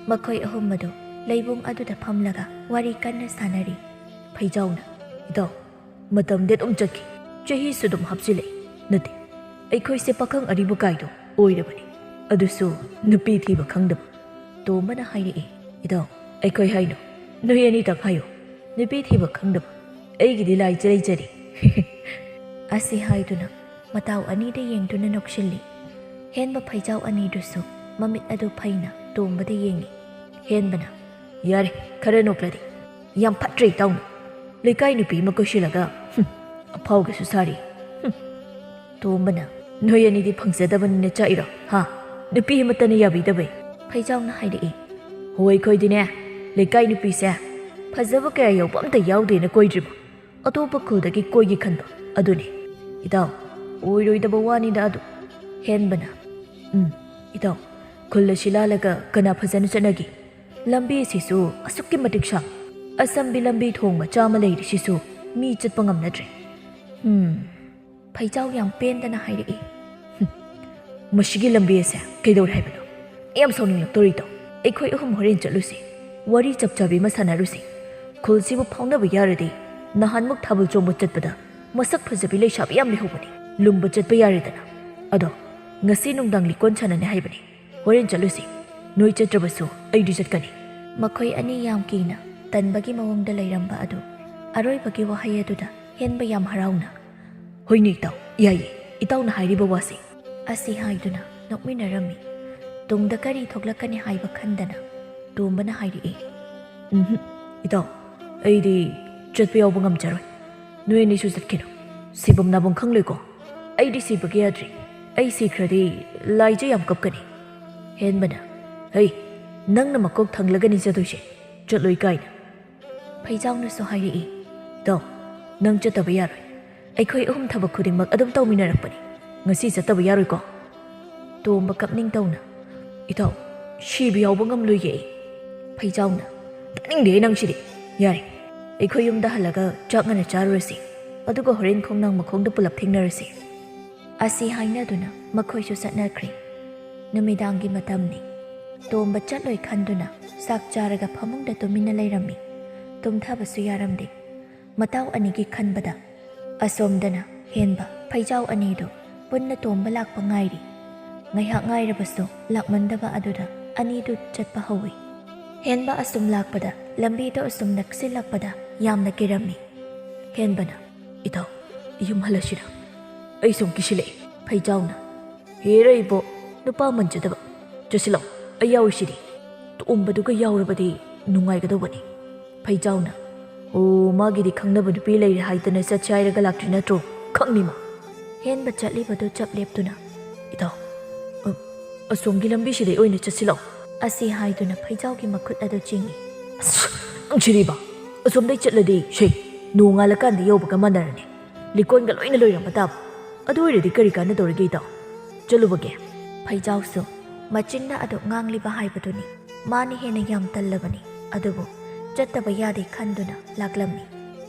ꯃꯈꯣꯏ ꯑꯍꯨꯝ ꯑꯗꯨ ꯂꯩꯕꯨꯡ ꯑꯗꯨꯗ ꯐꯝꯂꯒ ꯋꯥꯔꯤ ꯀꯟꯅ ꯁꯥꯟꯅꯔꯤ꯫ ꯐꯩꯖꯥꯎꯅ, "ꯏꯇꯥꯎ, ꯃꯇꯝꯗꯤ ꯑꯗꯨꯝ ꯆꯠꯈꯤ, ꯆꯍꯤꯁꯨ ꯑꯗꯨꯝ ꯍꯥꯞꯆꯤꯜꯂꯛꯏ꯫ ꯅꯠꯇꯦ, ꯑꯩꯈꯣꯏꯁꯦ ꯄꯥꯈꯪ ꯑꯔꯤꯕ ꯀꯥꯏꯗꯣ ꯑꯣꯏꯔꯕꯅꯤ꯫ ꯑꯗꯨꯁꯨ ꯅꯨꯄꯤ ꯊꯤꯕ ꯈꯪꯗꯕ꯫" ꯇꯣꯝꯕꯅ ꯍꯥꯏꯔꯛꯏ꯫ "ꯏꯇꯥꯎ, ꯑꯩꯈꯣꯏ ꯍꯥꯏꯅꯣ, ꯅꯣꯏ ꯑꯅꯤꯇꯪ ꯍꯥꯏꯌꯣ, ꯅꯨꯄꯤ ꯊꯤꯕ ꯈꯪꯗꯕ꯫ ꯑꯩꯒꯤꯗꯤ ꯂꯥꯏ ꯆꯩꯖꯔꯤ꯫" ꯑꯁꯤ ꯍꯥꯏꯗꯨꯅ ꯃꯇꯥꯎ ꯑꯅꯤꯗ ꯌꯦꯡꯗꯨꯅ ꯅꯣꯛꯁꯤꯜꯂꯤ꯫ ꯍꯦꯟꯕ ꯐꯩꯖꯥꯎ ꯑꯅꯤꯗꯨꯁꯨ ꯃꯃꯤꯠ ꯑꯗꯨ ꯐꯩꯅ ꯇꯣꯝꯕꯗ ꯌꯦꯡꯉꯤ꯫ ꯍꯦꯟꯕꯅ, "ꯌꯥꯔꯦ, ꯈꯔ ꯅꯣꯛꯂꯗꯤ꯫ ꯌꯥꯝ ꯐꯠꯇ꯭ꯔꯦ ꯏꯇꯥꯎꯅ꯫ ꯂꯩꯀꯥꯏ ꯅꯨꯄꯤ ꯑꯃ ꯀꯣꯏꯁꯤꯜꯂꯒ, ꯍꯨꯝ, ꯑꯐꯥꯎꯒꯁꯨ ꯁꯥꯔꯤ꯫ ꯍꯨꯝ꯫" ꯇꯣꯝꯕꯅ, "ꯅꯣꯏ ꯑꯅꯤꯗꯤ ꯐꯪꯖꯗꯕꯅꯤꯅ ꯆꯥꯛꯏꯔꯣ, ꯍꯥ? ꯅꯨꯄꯤ ꯑꯃꯠꯇꯅ ꯌꯥꯕꯤꯗꯕꯩ?" ꯐꯩꯖꯥꯎꯅ ꯍꯥꯏꯔꯛꯏ꯫ "ꯍꯣꯏ, ꯑꯩꯈꯣꯏꯗꯤꯅꯦ, ꯂꯩꯀꯥꯏ ꯅꯨꯄꯤꯁꯦ ꯐꯖꯕ ꯀꯌꯥ ꯌꯧꯕ ꯑꯝꯇ ꯌꯥꯎꯗꯦꯅ ꯀꯣꯏꯗ꯭ꯔꯤꯕ꯫ ꯑꯇꯣꯞꯄ ꯈꯨꯜꯗꯒꯤ ꯀꯣꯏꯒꯦ ꯈꯟꯕ ꯑꯗꯨꯅꯤ꯫ ꯏꯇꯥꯎ, ꯑꯣꯏꯔꯣꯏꯗꯕ ꯋꯥꯅꯤꯗ ꯑꯗꯨ꯫" ꯍꯦꯟꯕꯅ, "ꯎꯝ, ꯏꯇꯥꯎ, ꯈꯨꯜ ꯑꯁꯤ ꯂꯥꯜꯂꯒ ꯀꯅꯥ ꯐꯖꯅ ꯆꯠꯅꯒꯦ? ꯂꯝꯕꯤ ꯑꯁꯤꯁꯨ ꯑꯁꯨꯛꯀꯤ ꯃꯇꯤꯛ ꯁꯥꯡ꯫ ꯑꯁꯝꯕꯤ ꯂꯝꯕꯤ ꯊꯣꯡ ꯃꯆꯥ ꯑꯃ ꯂꯩꯔꯤꯁꯤꯁꯨ ꯃꯤ ꯆꯠꯄ ꯉꯝꯅꯗ꯭ꯔꯦ꯫ ꯍꯝ, ꯐꯩꯖꯥꯎ ꯌꯥꯝ ꯄꯦꯟꯗꯅ ꯍꯥꯏꯔꯛꯏ꯫ "ꯍꯝ, ꯃꯁꯤꯒꯤ ꯂꯝꯕꯤ ꯑꯁꯦ ꯀꯩꯗꯧꯔꯦ ꯍꯥꯏꯕꯅꯣ? ꯑꯩ ꯌꯥꯝ ꯁꯥꯎꯅꯤꯡꯂꯛꯇꯣꯔꯤꯗꯣ꯫ ꯑꯩꯈꯣꯏ ꯑꯍꯨꯝ ꯍꯣꯔꯦꯟ ꯆꯠꯂꯨꯁꯤ, ꯋꯥꯔꯤ ꯆꯞ ꯆꯥꯕꯤ ꯑꯃ ꯁꯥꯟꯅꯔꯨꯁꯤ꯫ ꯈꯨꯜꯁꯤꯕꯨ ꯐꯥꯎꯅꯕ ꯌꯥꯔꯗꯤ ꯅꯍꯥꯟꯃꯨꯛ ꯊꯥꯕꯜ ꯆꯣꯡꯕ ꯆꯠꯄꯗ ꯃꯁꯛ ꯐꯖꯕꯤ ꯂꯩꯁꯥꯕꯤ ꯌꯥꯝ ꯂꯩꯍꯧꯕꯅꯤ꯫ ꯂꯨꯝꯕ ꯆꯠꯄ ꯌꯥꯔꯦꯗꯅ꯫ ꯑꯗꯣ ꯉꯁꯤ ꯅꯨꯡꯗꯥꯡ ꯂꯤꯀꯣꯟ ꯁꯥꯟꯅꯅꯤ ꯍꯥꯏꯕꯅꯤ꯫ ꯍꯣꯔꯦꯟ ꯆꯠꯂꯨꯁꯤ꯫ ꯅꯣꯏ ꯆꯠꯇ꯭ꯔꯕꯁꯨ ꯑꯩꯗꯤ ꯆꯠꯀꯅꯤ꯫" ꯃꯈꯣꯏ ꯑꯅꯤ ꯌꯥꯝ ꯀꯤꯅ ꯇꯟꯕꯒꯤ ꯃꯑꯣꯡꯗ ꯂꯩꯔꯝꯕ ꯑꯗꯨ ꯑꯔꯣꯏꯕꯒꯤ ꯋꯥꯍꯩ ꯑꯗꯨꯗ ꯍꯦꯟꯕ ꯌꯥꯝ ꯍꯔꯥꯎꯅ, "ꯍꯣꯏꯅꯦ ꯏꯇꯥꯎ, ꯌꯥꯏꯌꯦ, ꯏꯇꯥꯎꯅ ꯍꯥꯏꯔꯤꯕ ꯋꯥꯁꯦ" ꯑꯁꯤ ꯍꯥꯏꯗꯨꯅ ꯅꯣꯛꯃꯤꯟꯅꯔꯝꯃꯤ꯫ ꯇꯨꯡꯗ ꯀꯔꯤ ꯊꯣꯛꯂꯛꯀꯅꯤ ꯍꯥꯏꯕ ꯈꯟꯗꯅ ꯇꯣꯝꯕꯅ ꯍꯥꯏꯔꯛꯏ꯫ "ꯎꯝꯍꯨꯝ, ꯏꯇꯥꯎ, ꯑꯩꯗꯤ ꯆꯠꯄ ꯌꯥꯎꯕ ꯉꯝꯖꯔꯣꯏ꯫ ꯅꯣꯏ ꯑꯅꯤꯁꯨ ꯆꯠꯈꯤꯅꯨ꯫ ꯁꯤꯐꯝ ꯅꯥꯐꯝ ꯈꯪꯂꯣꯏꯀꯣ꯫ ꯑꯩꯗꯤ ꯁꯤꯕꯒꯤ ꯌꯥꯗ꯭ꯔꯤ꯫ ꯑꯩ ꯁꯤꯈ꯭ꯔꯗꯤ ꯂꯥꯏꯖ ꯌꯥꯝ ꯀꯞꯀꯅꯤ꯫" ꯍꯦꯟꯕꯅ, "ꯍꯩ, ꯅꯪꯅ ꯃꯀꯣꯛ ꯊꯪꯂꯒꯅꯤ ꯆꯠꯇꯣꯏꯁꯦ, ꯆꯠꯂꯣꯏ ꯀꯥꯏꯅ꯫" ꯐꯩꯖꯥꯎꯅꯁꯨ ꯍꯥꯏꯔꯛꯏ꯫ "ꯏꯇꯥꯎ, ꯅꯪ ꯆꯠꯇꯕ ꯌꯥꯔꯣꯏ꯫ ꯑꯩꯈꯣꯏ ꯑꯍꯨꯝ ꯊꯕꯛ ꯈꯨꯗꯤꯡꯃꯛ ꯑꯗꯨꯝ ꯇꯧꯃꯤꯟꯅꯔꯛꯄꯅꯤ꯫ ꯉꯁꯤ ꯆꯠꯇꯕ ꯌꯥꯔꯣꯏꯀꯣ?" ꯇꯣꯝꯕ ꯀꯞꯅꯤꯡ ꯇꯧꯅ, "ꯏꯇꯥꯎ, ꯁꯤꯕ ꯌꯥꯎꯕ ꯉꯝꯂꯣꯏꯌꯦ ꯑꯩ꯫" ꯐꯩꯖꯥꯎꯅ, "ꯇꯥꯅꯤꯡꯗꯦ ꯅꯪꯁꯤꯗꯤ꯫ ꯌꯥꯔꯦ, ꯑꯩꯈꯣꯏ ꯌꯨꯝꯗ ꯍꯜꯂꯒ ꯆꯥꯛ ꯉꯟꯅ ꯆꯥꯔꯨꯔꯁꯤ꯫ ꯑꯗꯨꯒ ꯍꯣꯔꯦꯟ ꯈꯣꯡꯅꯥꯡ ꯃꯈꯣꯡꯗ ꯄꯨꯂꯞ ꯊꯦꯡꯅꯔꯁꯤ꯫" ꯑꯁꯤ ꯍꯥꯏꯅꯗꯨꯅ ꯃꯈꯣꯏꯁꯨ ꯆꯠꯅꯈ꯭ꯔꯦ꯫ ꯅꯨꯃꯤꯗꯥꯡꯒꯤ ꯃꯇꯝꯅꯤ꯫ ꯇꯣꯝꯕ ꯆꯠꯂꯣꯏ ꯈꯟꯗꯨꯅ ꯆꯥꯛ ꯆꯥꯔꯒ ꯐꯃꯨꯡꯗ ꯇꯨꯃꯤꯟꯅ ꯂꯩꯔꯝꯃꯤ꯫ ꯇꯨꯝꯊꯕꯁꯨ ꯌꯥꯔꯝꯗꯦ꯫ ꯃꯇꯥꯎ ꯑꯅꯤꯒꯤ ꯈꯟꯕꯗ ꯑꯁꯣꯝꯗꯅ ꯍꯦꯟꯕ ꯐꯩꯖꯥꯎ ꯑꯅꯤꯗꯨ ꯄꯨꯟꯅ ꯇꯣꯝꯕ ꯂꯥꯛꯄ ꯉꯥꯏꯔꯤ꯫ ꯉꯥꯏꯍꯥꯛ ꯉꯥꯏꯔꯕꯁꯨ ꯂꯥꯛꯃꯟꯗꯕ ꯑꯗꯨꯗ ꯑꯅꯤꯗꯨ ꯆꯠꯄ ꯍꯧꯏ꯫ ꯍꯦꯟꯕ ꯑꯁꯨꯝ ꯂꯥꯛꯄꯗ ꯂꯝꯕꯤꯗꯨ ꯑꯁꯨꯝ ꯅꯛꯁꯤꯜꯂꯛꯄꯗ ꯌꯥꯝꯅ ꯀꯤꯔꯝꯃꯤ꯫ ꯍꯦꯟꯕꯅ, "ꯏꯇꯥꯎ, ꯌꯨꯝ ꯍꯜꯂꯁꯤꯔ? ꯑꯩ ꯁꯨꯝ ꯀꯤꯁꯤꯜꯂꯛꯑꯦ꯫" ꯐꯩꯖꯥꯎꯅ, "ꯍꯦꯔ ꯏꯕꯣ, ꯅꯨꯄꯥ ꯃꯟꯖꯗꯕ꯫ ꯆꯠꯁꯤꯜꯂꯣ, ꯑꯩ ꯌꯥꯎꯔꯤꯁꯤꯗꯤ꯫ ꯇꯣꯝꯕꯗꯨꯒ ꯌꯥꯎꯔꯕꯗꯤ ꯅꯨꯡꯉꯥꯏꯒꯗꯧꯕꯅꯤ꯫" ꯐꯩꯖꯥꯎꯅ, "ꯑꯣ, ꯃꯥꯒꯤꯗꯤ ꯈꯪꯅꯕ ꯅꯨꯄꯤ ꯂꯩꯔꯦ ꯍꯥꯏꯗꯅ ꯆꯠꯁꯦ ꯍꯥꯏꯔꯒ ꯂꯥꯛꯇ꯭ꯔꯤ ꯅꯠꯇ꯭ꯔꯣ? ꯈꯪꯅꯤ ꯃꯥ꯫" ꯍꯦꯟꯕ ꯆꯠꯂꯤꯕꯗꯨ ꯆꯞ ꯂꯦꯞꯇꯨꯅ, "ꯏꯇꯥꯎ, ꯑ, ꯑꯁꯣꯝꯒꯤ ꯂꯝꯕꯤꯁꯤꯗꯩ ꯑꯣꯏꯅ ꯆꯠꯁꯤꯜꯂꯣ꯫" ꯑꯁꯤ ꯍꯥꯏꯗꯨꯅ ꯐꯩꯖꯥꯎꯒꯤ ꯃꯈꯨꯠ ꯑꯗꯨ ꯆꯤꯡꯏ꯫ "ꯑꯁ, ꯅꯪꯁꯤꯗꯤꯕ, ꯑꯁꯣꯝꯗꯩ ꯆꯠꯂꯗꯤ ꯁꯦ, ꯅꯣꯡꯉꯥꯜꯂꯀꯥꯟꯗ ꯌꯧꯕꯒ ꯃꯥꯟꯅꯔꯅꯤ꯫ ꯂꯤꯀꯣꯟꯒ ꯂꯣꯏꯅ ꯂꯣꯏꯔꯝꯕ ꯇꯥꯕ꯫ ꯑꯗꯨ ꯑꯣꯏꯔꯗꯤ ꯀꯔꯤ ꯀꯥꯟꯅꯗꯧꯔꯤꯒꯦ ꯏꯇꯥꯎ? ꯆꯠꯂꯨꯕꯒꯦ꯫" ꯐꯩꯖꯥꯎꯁꯨ ꯃꯆꯤꯟꯅ ꯑꯗꯨ ꯉꯥꯡꯂꯤꯕ ꯍꯥꯏꯕꯗꯨꯅꯤ꯫ ꯃꯥꯅ ꯍꯦꯟꯅ ꯌꯥꯝ ꯇꯜꯂꯕꯅꯤ꯫ ꯑꯗꯨꯕꯨ ꯆꯠꯇꯕ ꯌꯥꯗꯦ ꯈꯟꯗꯨꯅ ꯂꯥꯛꯂꯝꯃꯤ꯫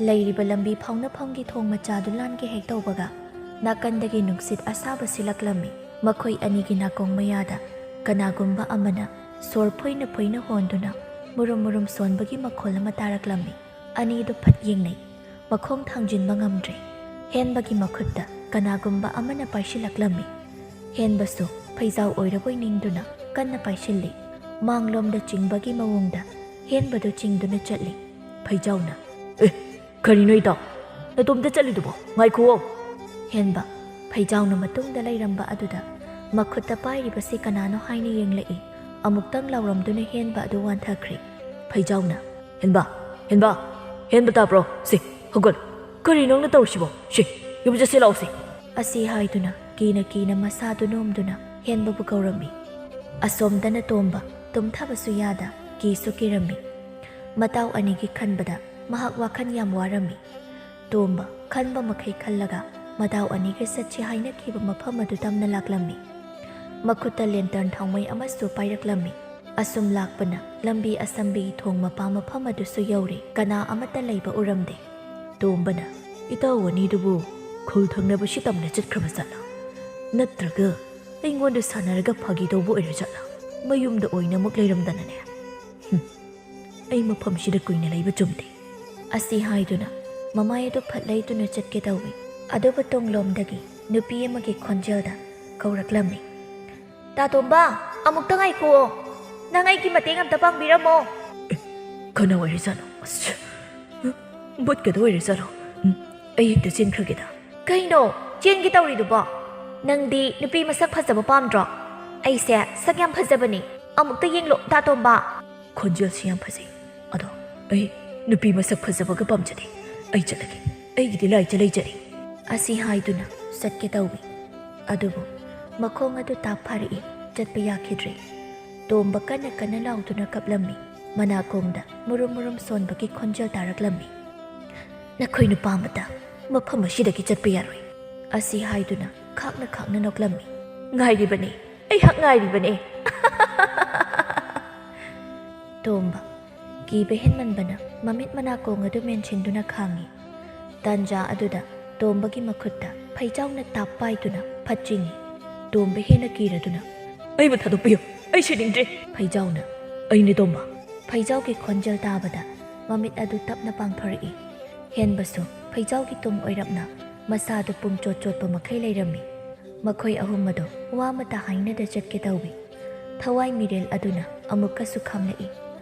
ꯂꯩꯔꯤꯕ ꯂꯝꯕꯤ ꯐꯥꯎꯅꯐꯝꯒꯤ ꯊꯣꯡ ꯃꯆꯥꯗꯨ ꯂꯥꯟꯒꯦ ꯍꯦꯛ ꯇꯧꯕꯒ, ꯅꯥꯀꯟꯗꯒꯤ ꯅꯨꯡꯁꯤꯠ ꯑꯁꯥꯕ ꯁꯤꯜꯂꯛꯂꯝꯃꯤ꯫ ꯃꯈꯣꯏ ꯑꯅꯤꯒꯤ ꯅꯥꯀꯣꯡ ꯃꯌꯥꯗ ꯀꯅꯥꯒꯨꯝꯕ ꯑꯃꯅ ꯁꯣꯔ ꯐꯨꯏꯅ ꯐꯨꯏꯅ ꯍꯣꯟꯗꯨꯅ ꯃꯨꯔꯨꯝ ꯃꯨꯔꯨꯝ ꯁꯣꯟꯕꯒꯤ ꯃꯈꯣꯜ ꯑꯃ ꯇꯥꯔꯛꯂꯝꯃꯤ꯫ ꯑꯅꯤꯗꯨ ꯐꯠ ꯌꯦꯡꯅꯩ꯫ ꯃꯈꯣꯡ ꯊꯥꯡꯖꯤꯟꯕ ꯉꯝꯗ꯭ꯔꯦ꯫ ꯍꯦꯟꯕꯒꯤ ꯃꯈꯨꯠꯇ ꯀꯅꯥꯒꯨꯝꯕ ꯑꯃꯅ ꯄꯥꯏꯁꯤꯜꯂꯛꯂꯝꯃꯤ꯫ ꯍꯦꯟꯕꯁꯨ ꯐꯩꯖꯥꯎ ꯑꯣꯏꯔꯕꯣꯏ ꯅꯤꯡꯗꯨꯅ ꯀꯟꯅ ꯄꯥꯏꯁꯤꯜꯂꯤ꯫ ꯃꯥꯡꯂꯣꯝꯗ ꯆꯤꯡꯕꯒꯤ ꯃꯑꯣꯡꯗ ꯍꯦꯟꯕꯗꯨ ꯆꯤꯡꯗꯨꯅ ꯆꯠꯂꯤ꯫ ꯐꯩꯖꯥꯎꯅ, "ꯑꯦ, ꯀꯔꯤꯅꯣ ꯏꯇꯥꯎ? ꯅꯇꯣꯝꯇ ꯆꯠꯂꯤꯗꯨꯕꯣ? ꯉꯥꯏꯈꯨꯑꯣ!" ꯍꯦꯟꯕ ꯐꯩꯖꯥꯎꯅ ꯃꯇꯨꯡꯗ ꯂꯩꯔꯝꯕ ꯑꯗꯨꯗ ꯃꯈꯨꯠꯇ ꯄꯥꯏꯔꯤꯕꯁꯤ ꯀꯅꯥꯅꯣ ꯍꯥꯏꯅ ꯌꯦꯡꯂꯛꯏ꯫ ꯑꯃꯨꯛꯇꯪ ꯂꯥꯎꯔꯝꯗꯨꯅ ꯍꯦꯟꯕ ꯑꯗꯨ ꯋꯥꯟꯊꯈ꯭ꯔꯦ꯫ ꯐꯩꯖꯥꯎꯅ, "ꯍꯦꯟꯕ, ꯍꯦꯟꯕ, ꯍꯦꯟꯕ ꯇꯥꯕ꯭ꯔꯣ? ꯁꯦ, ꯍꯧꯒꯠꯂꯨ꯫ ꯀꯔꯤ ꯅꯪꯅ ꯇꯧꯔꯤꯁꯤꯕꯣ? ꯁꯦ, ꯌꯨꯝ ꯆꯠꯁꯤ ꯂꯥꯛꯑꯣꯁꯦ!" ꯑꯁꯤ ꯍꯥꯏꯗꯨꯅ ꯀꯤꯅ ꯀꯤꯅ ꯃꯁꯥꯗꯨ ꯅꯣꯝꯗꯨꯅ ꯍꯦꯟꯕꯕꯨ ꯀꯧꯔꯝꯃꯤ꯫ ꯑꯁꯣꯝꯗꯅ ꯇꯣꯝꯕ ꯇꯨꯝꯊꯕꯁꯨ ꯌꯥꯗ ꯀꯤꯁꯨ ꯀꯤꯔꯝꯃꯤ꯫ ꯃꯇꯥꯎ ꯑꯅꯤꯒꯤ ꯈꯟꯕꯗ ꯃꯍꯥꯛ ꯋꯥꯈꯜ ꯌꯥꯝ ꯋꯥꯔꯝꯃꯤ꯫ ꯇꯣꯝꯕ ꯈꯟꯕ ꯃꯈꯩ ꯈꯜꯂꯒ ꯃꯇꯥꯎ ꯑꯅꯤꯒ ꯆꯠꯁꯤ ꯍꯥꯏꯅꯈꯤꯕ ꯃꯐꯝ ꯑꯗꯨ ꯇꯝꯅ ꯂꯥꯛꯂꯝꯃꯤ꯫ ꯃꯈꯨꯠꯇ ꯂꯦꯟꯇꯔꯟ ꯊꯥꯎꯃꯩ ꯑꯃꯁꯨ ꯄꯥꯏꯔꯛꯂꯝꯃꯤ꯫ ꯑꯁꯨꯝ ꯂꯥꯛꯄꯅ ꯂꯝꯕꯤ ꯑꯁꯝꯕꯤꯒꯤ ꯊꯣꯡ ꯃꯄꯥ ꯃꯐꯝ ꯑꯗꯨꯁꯨ ꯌꯧꯔꯦ꯫ ꯀꯅꯥ ꯑꯃꯠꯇ ꯂꯩꯕ ꯎꯔꯝꯗꯦ꯫ ꯇꯣꯝꯕꯅ, "ꯏꯇꯥꯎ ꯑꯅꯤꯗꯨꯕꯨ ꯈꯨꯜ ꯊꯪꯅꯕꯁꯤ ꯇꯝꯅ ꯆꯠꯈ꯭ꯔꯕ ꯖꯥꯠꯂꯥ? ꯅꯠꯇ꯭ꯔꯒ ꯑꯩꯉꯣꯟꯗ ꯁꯥꯟꯅꯔꯒ ꯐꯥꯒꯤ ꯇꯧꯕ ꯑꯣꯏꯔ ꯖꯥꯠꯂꯥ? ꯃꯌꯨꯝꯗ ꯑꯣꯏꯅ ꯑꯃꯨꯛ ꯂꯩꯔꯝꯗꯅꯅꯦ꯫ ꯍꯨꯝ, ꯑꯩ ꯃꯐꯝꯁꯤꯗ ꯀꯨꯏꯅ ꯂꯩꯕ ꯆꯨꯝꯗꯦ"꯫ ꯑꯁꯤ ꯍꯥꯏꯗꯨꯅ ꯃꯃꯥꯏ ꯑꯗꯨ ꯐꯠ ꯂꯩꯗꯨꯅ ꯆꯠꯀꯦ ꯇꯧꯏ꯫ ꯑꯗꯨꯕꯨ ꯇꯨꯡꯂꯣꯝꯗꯒꯤ ꯅꯨꯄꯤ ꯑꯃꯒꯤ ꯈꯣꯟꯖꯦꯜꯗ ꯀꯧꯔꯛꯂꯝꯃꯤ, "ꯇꯥꯇꯣꯝꯕ, ꯑꯃꯨꯛꯇ ꯉꯥꯏꯈꯨꯑꯣ꯫ ꯅꯪ ꯑꯩꯒꯤ ꯃꯇꯦꯡ ꯑꯝꯇ ꯄꯥꯡꯕꯤꯔꯝꯃꯣ꯫" "ꯑꯦ, ꯀꯅꯥ ꯑꯣꯏꯔꯖꯥꯠꯅꯣ? ꯑꯁ, ꯃꯨꯠꯀꯗ ꯑꯣꯏꯔꯖꯥꯠꯂꯣ? ꯎꯝ, ꯑꯩ ꯍꯦꯛꯇ ꯆꯦꯟꯈ꯭ꯔꯒꯦꯗ꯫" "ꯀꯩꯅꯣ ꯆꯦꯟꯒꯦ ꯇꯧꯔꯤꯗꯨꯕꯣ? ꯅꯪꯗꯤ ꯅꯨꯄꯤ ꯃꯁꯛ ꯐꯖꯕ ꯄꯥꯝꯗ꯭ꯔꯣ? ꯑꯩꯁꯦ ꯁꯛ ꯌꯥꯝ ꯐꯖꯕꯅꯤ꯫ ꯑꯃꯨꯛꯇ ꯌꯦꯡꯂꯣ, ꯇꯥꯇꯣꯝꯕ꯫" "ꯈꯣꯟꯖꯦꯜꯁꯤ ꯌꯥꯝ ꯐꯖꯩ꯫ ꯑꯗꯣ ꯑꯩ ꯅꯨꯄꯤ ꯃꯁꯛ ꯐꯖꯕꯒ ꯄꯥꯝꯖꯗꯦ꯫ ꯑꯩ ꯆꯠꯂꯒꯦ꯫ ꯑꯩꯒꯤꯗꯤ ꯂꯥꯏꯖ ꯂꯩꯖꯔꯦ꯫" ꯑꯁꯤ ꯍꯥꯏꯗꯨꯅ ꯆꯠꯀꯦ ꯇꯧꯏ꯫ ꯑꯗꯨꯕꯨ ꯃꯈꯣꯡ ꯑꯗꯨ ꯇꯥꯞ ꯐꯥꯔꯛꯏ꯫ ꯆꯠꯄ ꯌꯥꯈꯤꯗ꯭ꯔꯦ꯫ ꯇꯣꯝꯕ ꯀꯟꯅ ꯀꯟꯅ ꯂꯥꯎꯗꯨꯅ ꯀꯞꯂꯝꯃꯤ꯫ ꯃꯅꯥꯀꯣꯡꯗ ꯃꯨꯔꯨꯝ ꯃꯨꯔꯨꯝ ꯁꯣꯟꯕꯒꯤ ꯈꯣꯟꯖꯦꯜ ꯇꯥꯔꯛꯂꯝꯃꯤ꯫ "ꯅꯈꯣꯏ ꯅꯨꯄꯥ ꯑꯃꯠꯇ ꯃꯐꯝ ꯑꯁꯤꯗꯒꯤ ꯆꯠꯄ ꯌꯥꯔꯣꯏ꯫" ꯑꯁꯤ ꯍꯥꯏꯗꯨꯅ ꯈꯥꯛꯅ ꯈꯥꯛꯅ ꯅꯣꯛꯂꯝꯃꯤ꯫ "ꯉꯥꯏꯔꯤꯕꯅꯤ, ꯑꯩꯍꯥꯛ ꯉꯥꯏꯔꯤꯕꯅꯤ꯫" ꯇꯣꯝꯕ ꯀꯤꯕ ꯍꯦꯟꯃꯟꯕꯅ ꯃꯃꯤꯠ ꯃꯅꯥꯀꯣꯡ ꯑꯗꯨ ꯃꯦꯟꯁꯤꯟꯗꯨꯅ ꯈꯥꯡꯉꯤ꯫ ꯇꯥꯟꯖꯥ ꯑꯗꯨꯗ ꯇꯣꯝꯕꯒꯤ ꯃꯈꯨꯠꯇ ꯐꯩꯖꯥꯎꯅ ꯇꯥꯞ ꯄꯥꯏꯗꯨꯅ ꯐꯠꯆꯤꯡꯉꯤ꯫ ꯇꯣꯝꯕ ꯍꯦꯟꯅ ꯀꯤꯔꯗꯨꯅ, "ꯑꯩꯕꯨ ꯊꯥꯗꯣꯛꯄꯤꯌꯨ, ꯑꯩ ꯁꯤꯅꯤꯡꯗ꯭ꯔꯦ!" ꯐꯩꯖꯥꯎꯅ, "ꯑꯩꯅꯦ ꯇꯣꯝꯕ!" ꯐꯩꯖꯥꯎꯒꯤ ꯈꯣꯟꯖꯦꯜ ꯇꯥꯕꯗ ꯃꯃꯤꯠ ꯑꯗꯨ ꯇꯞꯅ ꯄꯥꯡꯊꯣꯔꯛꯏ꯫ ꯍꯦꯟꯕꯁꯨ ꯐꯩꯖꯥꯎꯒꯤ ꯇꯨꯡ ꯑꯣꯏꯔꯞꯅ ꯃꯁꯥꯗꯨ ꯄꯨꯡꯆꯣꯠ ꯆꯣꯠꯄ ꯃꯈꯩ ꯂꯩꯔꯝꯃꯤ꯫ ꯃꯈꯣꯏ ꯑꯍꯨꯝ ꯑꯗꯨ ꯋꯥ ꯑꯃꯠꯇ ꯍꯥꯏꯅꯗ ꯆꯠꯀꯦ ꯇꯧꯏ꯫ ꯊꯋꯥꯏ ꯃꯤꯔꯦꯜ ꯑꯗꯨꯅ ꯑꯃꯨꯛꯀꯁꯨ ꯈꯥꯝꯂꯛꯏ꯫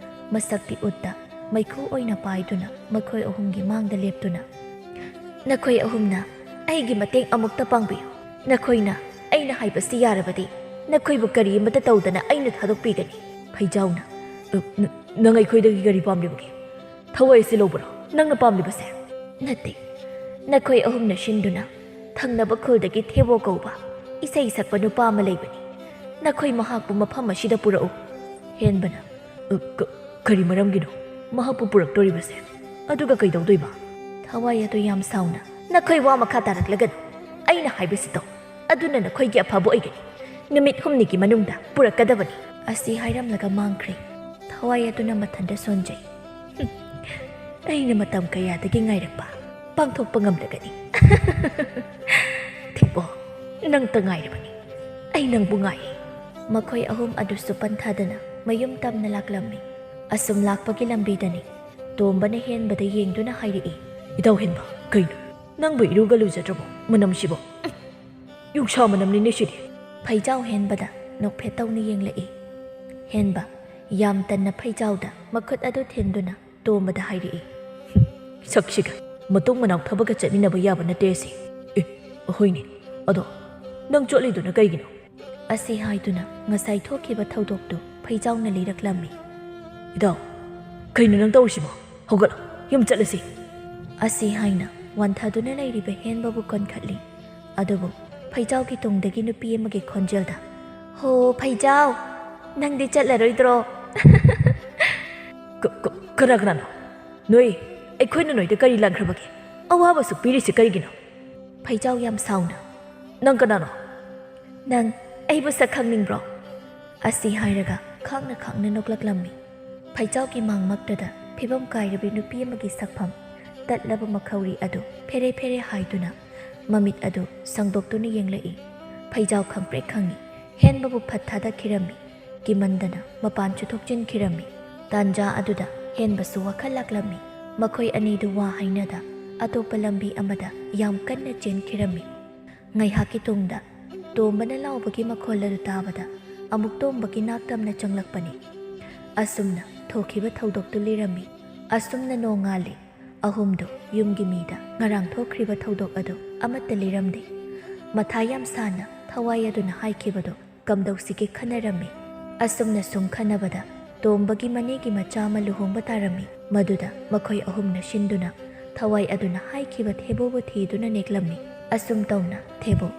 ꯃꯁꯛꯇꯤ ꯎꯠꯇ ꯃꯩꯈꯨ ꯑꯣꯏꯅ ꯄꯥꯏꯗꯨꯅ ꯃꯈꯣꯏ ꯑꯍꯨꯝꯒꯤ ꯃꯥꯡꯗ ꯂꯦꯞꯇꯨꯅ, "ꯅꯈꯣꯏ ꯑꯍꯨꯝꯅ ꯑꯩꯒꯤ ꯃꯇꯦꯡ ꯑꯃꯨꯛꯇ ꯄꯥꯡꯕꯤꯌꯨ꯫ ꯅꯈꯣꯏꯅ ꯑꯩꯅ ꯍꯥꯏꯕꯁꯤ ꯌꯥꯔꯕꯗꯤ ꯅꯈꯣꯏꯕꯨ ꯀꯔꯤ ꯑꯃꯠꯇ ꯇꯧꯗꯅ ꯑꯩꯅ ꯊꯥꯗꯣꯛꯄꯤꯒꯅꯤ꯫" ꯐꯩꯖꯥꯎꯅ, "ꯑ, ꯅ-, ꯅꯪ ꯑꯩꯈꯣꯏꯗꯒꯤ ꯀꯔꯤ ꯄꯥꯝꯂꯤꯕꯒꯦ? ꯊꯋꯥꯏ ꯑꯁꯤ ꯂꯧꯕꯔꯣ ꯅꯪꯅ ꯄꯥꯝꯂꯤꯕꯁꯦ?" "ꯅꯠꯇꯦ, ꯅꯈꯣꯏ ꯑꯍꯨꯝꯅ ꯁꯤꯟꯗꯨꯅ ꯊꯪꯅꯕ ꯈꯨꯜꯗꯒꯤ ꯊꯦꯕꯣ ꯀꯧꯕ ꯏꯁꯩ ꯁꯛꯄ ꯅꯨꯄꯥ ꯑꯃ ꯂꯩꯕꯅꯤ꯫ ꯅꯈꯣꯏ ꯃꯍꯥꯛꯄꯨ ꯃꯐꯝ ꯑꯁꯤꯗ ꯄꯨꯔꯛꯎ꯫" ꯍꯦꯟꯕꯅ, "ꯑ, ꯀ-, ꯀꯔꯤ ꯃꯔꯝꯒꯤꯅꯣ ꯃꯍꯥꯛꯄꯨ ꯄꯨꯔꯛꯇꯣꯔꯤꯕꯁꯦ? ꯑꯗꯨꯒ ꯀꯩꯗꯧꯗꯣꯏꯕ?" ꯊꯋꯥꯏ ꯑꯗꯨ ꯌꯥꯝ ꯁꯥꯎꯅ, "ꯅꯈꯣꯏ ꯋꯥ ꯃꯈꯥ ꯇꯥꯔꯛꯂꯒꯅꯨ꯫ ꯑꯩꯅ ꯍꯥꯏꯕꯁꯤ ꯇꯧ꯫ ꯑꯗꯨꯅ ꯅꯈꯣꯏꯒꯤ ꯑꯐꯕ ꯑꯣꯏꯒꯅꯤ꯫ ꯅꯨꯃꯤꯠ ꯍꯨꯝꯅꯤꯒꯤ ꯃꯅꯨꯡꯗ ꯄꯨꯔꯛꯀꯗꯕꯅꯤ꯫" ꯑꯁꯤ ꯍꯥꯏꯔꯝꯂꯒ ꯃꯥꯡꯈ꯭ꯔꯦ꯫ ꯊꯋꯥꯏ ꯑꯗꯨꯅ ꯃꯊꯟꯇ ꯁꯣꯟꯖꯩ꯫ "ꯍꯨꯝ, ꯑꯩꯅ ꯃꯇꯝ ꯀꯌꯥꯗꯒꯤ ꯉꯥꯏꯔꯛꯄ ꯄꯥꯡꯊꯣꯛꯄ ꯉꯝꯂꯒꯅꯤ꯫" "ꯊꯦꯕꯣ, ꯅꯪꯇ ꯉꯥꯏꯔꯕꯅꯤ꯫ ꯑꯩ ꯅꯪꯕꯨ ꯉꯥꯏ꯫" ꯃꯈꯣꯏ ꯑꯍꯨꯝ ꯑꯗꯨꯁꯨ ꯄꯟꯊꯥꯗꯅ ꯃꯌꯨꯝ ꯇꯝꯅ ꯂꯥꯛꯂꯝꯃꯤ꯫ ꯑꯁꯨꯝ ꯂꯥꯛꯄꯒꯤ ꯂꯝꯕꯤꯗꯅꯤ ꯇꯣꯝꯕꯅ ꯍꯦꯟꯕꯗ ꯌꯦꯡꯗꯨꯅ ꯍꯥꯏꯔꯛꯏ, "ꯏꯇꯥꯎ ꯍꯦꯟꯕ, ꯀꯩꯅꯣ? ꯅꯪꯕꯨ ꯏꯔꯨꯒ ꯂꯨꯖꯗ꯭ꯔꯕꯣ? ꯃꯅꯝꯁꯤꯕꯣ? ꯎꯝ, ꯌꯣꯡꯁꯥ ꯃꯅꯝꯅꯤꯅꯦ ꯁꯤꯗꯤ!" ꯐꯩꯖꯥꯎ ꯍꯦꯟꯕꯗ ꯅꯣꯛꯐꯦꯠ ꯇꯧꯅ ꯌꯦꯡꯂꯛꯏ꯫ ꯍꯦꯟꯕ ꯌꯥꯝ ꯇꯟꯅ ꯐꯩꯖꯥꯎꯗ ꯃꯈꯨꯠ ꯑꯗꯨ ꯊꯤꯟꯗꯨꯅ ꯇꯣꯝꯕꯗ ꯍꯥꯏꯔꯛꯏ, "ꯍꯨꯝ, ꯁꯛꯁꯤꯒ! ꯃꯇꯨꯡ ꯃꯅꯥꯎ ꯊꯕꯛꯀ ꯆꯠꯃꯤꯟꯅꯕ ꯌꯥꯕ ꯅꯠꯇꯦ ꯑꯁꯤ꯫ ꯑꯦ, ꯍꯣꯏꯅꯦ, ꯑꯗꯣ ꯅꯪ ꯆꯣꯠꯂꯤꯗꯨꯅ ꯀꯩꯒꯤꯅꯣ?" ꯑꯁꯤ ꯍꯥꯏꯗꯨꯅ ꯉꯁꯥꯏ ꯊꯣꯛꯈꯤꯕ ꯊꯧꯗꯣꯛꯇꯨ ꯐꯩꯖꯥꯎꯅ ꯂꯤꯔꯛꯂꯝꯃꯤ꯫ "ꯏꯇꯥꯎ, ꯀꯩꯅꯣ ꯅꯪ ꯇꯧꯔꯤꯁꯤꯕꯣ? ꯍꯧꯒꯠꯂꯣ, ꯌꯨꯝ ꯆꯠꯂꯁꯤ꯫" ꯑꯁꯤ ꯍꯥꯏꯅ ꯋꯥꯟꯊꯗꯨꯅ ꯂꯩꯔꯤꯕ ꯍꯦꯟꯕꯕꯨ ꯀꯣꯟꯈꯠꯂꯤ꯫ ꯑꯗꯨꯕꯨ ꯐꯩꯖꯥꯎꯒꯤ ꯇꯨꯡꯗꯒꯤ ꯅꯨꯄꯤ ꯑꯃꯒꯤ ꯈꯣꯟꯖꯦꯜꯗ, "ꯍꯣ, ꯐꯩꯖꯥꯎ, ꯅꯪꯗꯤ ꯆꯠꯂꯔꯣꯏꯗ꯭ꯔꯣ?" "ꯀ-, ꯀ-, ꯀꯅꯥ ꯀꯅꯥꯅꯣ? ꯅꯣꯏ, ꯑꯩꯈꯣꯏꯅ ꯅꯣꯏꯗ ꯀꯔꯤ ꯂꯥꯟꯈ꯭ꯔꯕꯒꯦ? ꯑꯋꯥꯕꯁꯨ ꯄꯤꯔꯤꯁꯤ ꯀꯔꯤꯒꯤꯅꯣ?" ꯐꯩꯖꯥꯎ ꯌꯥꯝ ꯁꯥꯎꯅ, "ꯅꯪ ꯀꯅꯥꯅꯣ? ꯅꯪ ꯑꯩꯕꯨ ꯁꯛ ꯈꯪꯅꯤꯡꯕ꯭ꯔꯣ?" ꯑꯁꯤ ꯍꯥꯏꯔꯒ ꯈꯥꯡꯅ ꯈꯥꯡꯅ ꯅꯣꯛꯂꯛꯂꯝꯃꯤ꯫ ꯐꯩꯖꯥꯎꯒꯤ ꯃꯥꯡꯃꯛꯇꯗ ꯐꯤꯕꯝ ꯀꯥꯏꯔꯕꯤ ꯅꯨꯄꯤ ꯑꯃꯒꯤ ꯁꯛꯐꯝ ꯇꯠꯂꯕ ꯃꯈꯧꯔꯤ ꯑꯗꯨ ꯐꯦꯔꯦ ꯐꯦꯔꯦ ꯍꯥꯏꯗꯨꯅ ꯃꯃꯤꯠ ꯑꯗꯨ ꯁꯪꯗꯣꯛꯇꯨꯅ ꯌꯦꯡꯂꯛꯏ꯫ ꯐꯩꯖꯥꯎ ꯈꯪꯄ꯭ꯔꯦꯛ ꯈꯪꯏ꯫ ꯍꯦꯟꯕꯕꯨ ꯐꯠ ꯊꯥꯗꯈꯤꯔꯝꯃꯤ꯫ ꯀꯤꯃꯟꯗꯅ ꯃꯄꯥꯟꯁꯨ ꯊꯣꯛꯆꯤꯟꯈꯤꯔꯝꯃꯤ꯫ ꯇꯥꯟꯖꯥ ꯑꯗꯨꯗ ꯍꯦꯟꯕꯁꯨ ꯋꯥꯈꯜ ꯂꯥꯛꯂꯝꯃꯤ꯫ ꯃꯈꯣꯏ ꯑꯅꯤꯗꯨ ꯋꯥ ꯍꯥꯏꯅꯗ ꯑꯇꯣꯞꯄ ꯂꯝꯕꯤ ꯑꯃꯗ ꯌꯥꯝ ꯀꯟꯅ ꯆꯦꯟꯈꯤꯔꯝꯃꯤ꯫ ꯉꯥꯏꯍꯥꯛꯀꯤ ꯇꯨꯡꯗ ꯇꯣꯝꯕꯅ ꯂꯥꯎꯕꯒꯤ ꯃꯈꯣꯜ ꯑꯗꯨ ꯇꯥꯕꯗ ꯑꯃꯨꯛ ꯇꯣꯝꯕꯒꯤ ꯅꯥꯛꯇꯝꯅ ꯆꯪꯂꯛꯄꯅꯤ꯫ ꯑꯁꯨꯝꯅ ꯊꯣꯛꯈꯤꯕ ꯊꯧꯗꯣꯛꯇꯨ ꯂꯤꯔꯝꯃꯤ꯫ ꯑꯁꯨꯝꯅ ꯅꯣꯡꯉꯥꯜꯂꯤ꯫ ꯑꯍꯨꯝꯗꯨ ꯌꯨꯝꯒꯤ ꯃꯤꯗ ꯉꯔꯥꯡ ꯊꯣꯛꯈ꯭ꯔꯤꯕ ꯊꯧꯗꯣꯛ ꯑꯗꯨ ꯑꯃꯠꯇ ꯂꯤꯔꯝꯗꯦ꯫ ꯃꯊꯥ ꯌꯥꯝ ꯁꯥꯅ ꯊꯋꯥꯏ ꯑꯗꯨꯅ ꯍꯥꯏꯈꯤꯕꯗꯨ ꯀꯝꯗꯧꯁꯤꯒꯦ ꯈꯟꯅꯔꯝꯃꯤ꯫ ꯑꯁꯨꯝꯅ ꯁꯨꯝ ꯈꯟꯅꯕꯗ ꯇꯣꯝꯕꯒꯤ ꯃꯅꯦꯒꯤ ꯃꯆꯥ ꯑꯃ ꯂꯨꯍꯣꯡꯕ ꯇꯥꯔꯝꯃꯤ꯫ ꯃꯗꯨꯗ ꯃꯈꯣꯏ ꯑꯍꯨꯝꯅ ꯁꯤꯟꯗꯨꯅ ꯊꯋꯥꯏ ꯑꯗꯨꯅ ꯍꯥꯏꯈꯤꯕ ꯊꯦꯕꯣꯕꯨ ꯊꯤꯗꯨꯅ ꯅꯦꯛꯂꯝꯃꯤ꯫ ꯑꯁꯨꯝ ꯇꯧꯅ ꯊꯦꯕꯣ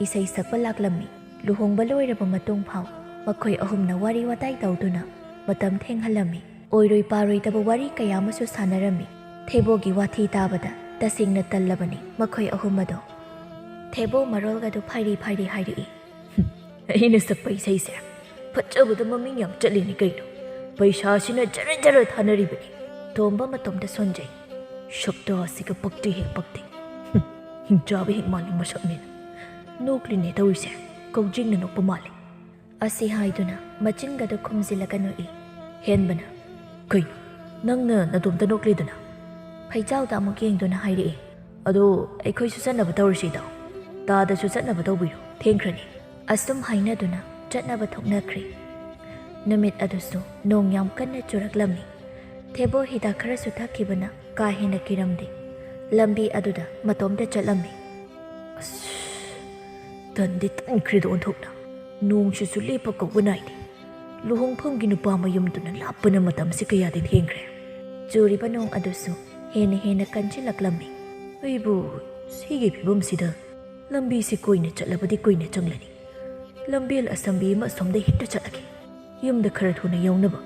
ꯏꯁꯩ ꯁꯛꯄ ꯂꯥꯛꯂꯝꯃꯤ꯫ ꯂꯨꯍꯣꯡꯕ ꯂꯣꯏꯔꯕ ꯃꯇꯨꯡ ꯐꯥꯎ ꯃꯈꯣꯏ ꯑꯍꯨꯝꯅ ꯋꯥꯔꯤ ꯋꯥꯇꯥꯏ ꯇꯧꯗꯨꯅ ꯃꯇꯝ ꯊꯦꯡꯍꯜꯂꯝꯃꯤ꯫ ꯑꯣꯏꯔꯣꯏ ꯄꯥꯔꯣꯏꯗꯕ ꯋꯥꯔꯤ ꯀꯌꯥ ꯑꯃꯁꯨ ꯁꯥꯟꯅꯔꯝꯃꯤ꯫ ꯊꯦꯕꯣꯒꯤ ꯋꯥꯊꯤ ꯇꯥꯕꯗ ꯇꯁꯦꯡꯅ ꯇꯜꯂꯕꯅꯤ ꯃꯈꯣꯏ ꯑꯍꯨꯝ ꯑꯗꯣ꯫ ꯊꯦꯕꯣ ꯃꯔꯣꯜꯒꯗꯨ ꯐꯥꯏꯔꯤ ꯐꯥꯏꯔꯤ ꯍꯥꯏꯔꯛꯏ꯫ "ꯑꯩꯅ ꯁꯛꯄ ꯏꯁꯩꯁꯦ ꯐꯖꯕꯗ ꯃꯃꯤꯡ ꯌꯥꯝ ꯆꯠꯂꯤꯅꯤ ꯀꯩꯅꯣ꯫ ꯄꯩꯁꯥꯁꯤꯅ ꯖꯔ ꯖꯔ ꯊꯥꯅꯔꯤꯕꯅꯤ꯫" ꯇꯣꯝꯕ ꯃꯇꯣꯝꯇ ꯁꯣꯟꯖꯩ꯫ "ꯁꯛꯇꯥꯁꯤꯒ ꯄꯛꯇꯤ ꯍꯦꯛ ꯄꯛꯇꯦ꯫ ꯍꯨꯝ, ꯍꯤꯡꯆꯥꯕ ꯍꯦꯛ ꯃꯥꯜꯂꯤ ꯃꯁꯛꯅꯤꯅ꯫ ꯅꯣꯛꯂꯤꯅꯦ ꯇꯧꯔꯤꯁꯦ, ꯀꯧꯖꯤꯡꯅ ꯅꯣꯛꯄ ꯃꯥꯜꯂꯤ꯫" ꯑꯁꯤ ꯍꯥꯏꯗꯨꯅ ꯃꯆꯤꯟꯒꯗꯨ ꯈꯨꯝꯖꯤꯜꯂꯒ ꯅꯣꯛꯏ꯫ ꯍꯦꯟꯕꯅ, "ꯀꯩꯅꯣ, ꯅꯪꯅ ꯅꯇꯣꯝꯇ ꯅꯣꯛꯂꯤꯗꯨꯅ?" ꯐꯩꯖꯥꯎꯗ ꯑꯃꯨꯛ ꯌꯦꯡꯗꯨꯅ ꯍꯥꯏꯔꯛꯏ꯫ "ꯑꯗꯣ ꯑꯩꯈꯣꯏꯁꯨ ꯆꯠꯅꯕ ꯇꯧꯔꯁꯤ ꯏꯇꯥꯎ꯫ ꯇꯥꯗꯁꯨ ꯆꯠꯅꯕ ꯇꯧꯕꯤꯔꯣ, ꯊꯦꯡꯈ꯭ꯔꯅꯤ꯫" ꯑꯁꯨꯝ ꯍꯥꯏꯅꯗꯨꯅ ꯆꯠꯅꯕ ꯊꯣꯛꯅꯈ꯭ꯔꯦ꯫ ꯅꯨꯃꯤꯠ ꯑꯗꯨꯁꯨ ꯅꯣꯡ ꯌꯥꯝ ꯀꯟꯅ ꯆꯨꯔꯛꯂꯝꯃꯤ꯫ ꯊꯦꯕꯣ ꯍꯤꯗꯥꯛ ꯈꯔꯁꯨ ꯊꯛꯈꯤꯕꯅ ꯀꯥ ꯍꯦꯟꯅ ꯀꯤꯔꯝꯗꯦ꯫ ꯂꯝꯕꯤ ꯑꯗꯨꯗ ꯃꯇꯣꯝꯇ ꯆꯠꯂꯝꯃꯤ꯫ ꯑꯁ, ꯇꯟꯗꯤ ꯇꯟꯈ꯭ꯔꯦꯗ ꯑꯣꯟꯊꯣꯛꯅ꯫ ꯅꯣꯡꯁꯤꯁꯨ ꯂꯦꯞꯄ ꯀꯧꯕ ꯅꯥꯏꯗꯦ꯫ ꯂꯨꯍꯣꯡꯐꯝꯒꯤ ꯅꯨꯄꯥ ꯃꯌꯨꯝꯗꯨꯅ ꯂꯥꯞꯄꯅ ꯃꯇꯝꯁꯤ ꯀꯌꯥꯗꯤ ꯊꯦꯡꯈ꯭ꯔꯦ꯫ ꯆꯨꯔꯤꯕ ꯅꯣꯡ ꯑꯗꯨꯁꯨ ꯍꯦꯟꯅ ꯍꯦꯟꯅ ꯀꯟꯁꯤꯜꯂꯛꯂꯝꯃꯤ꯫ ꯑꯩꯕꯨ ꯁꯤꯒꯤ ꯐꯤꯕꯝꯁꯤꯗ ꯂꯝꯕꯤꯁꯤ ꯀꯨꯏꯅ ꯆꯠꯂꯕꯗꯤ ꯀꯨꯏꯅ ꯆꯪꯂꯅꯤ꯫ ꯂꯝꯕꯦꯜ ꯑꯁꯝꯕꯤ ꯑꯃ ꯑꯁꯣꯝꯗ ꯍꯦꯛꯇ ꯆꯠꯂꯒꯦ, ꯌꯨꯝꯗ ꯈꯔ ꯊꯨꯅ ꯌꯧꯅꯕ꯫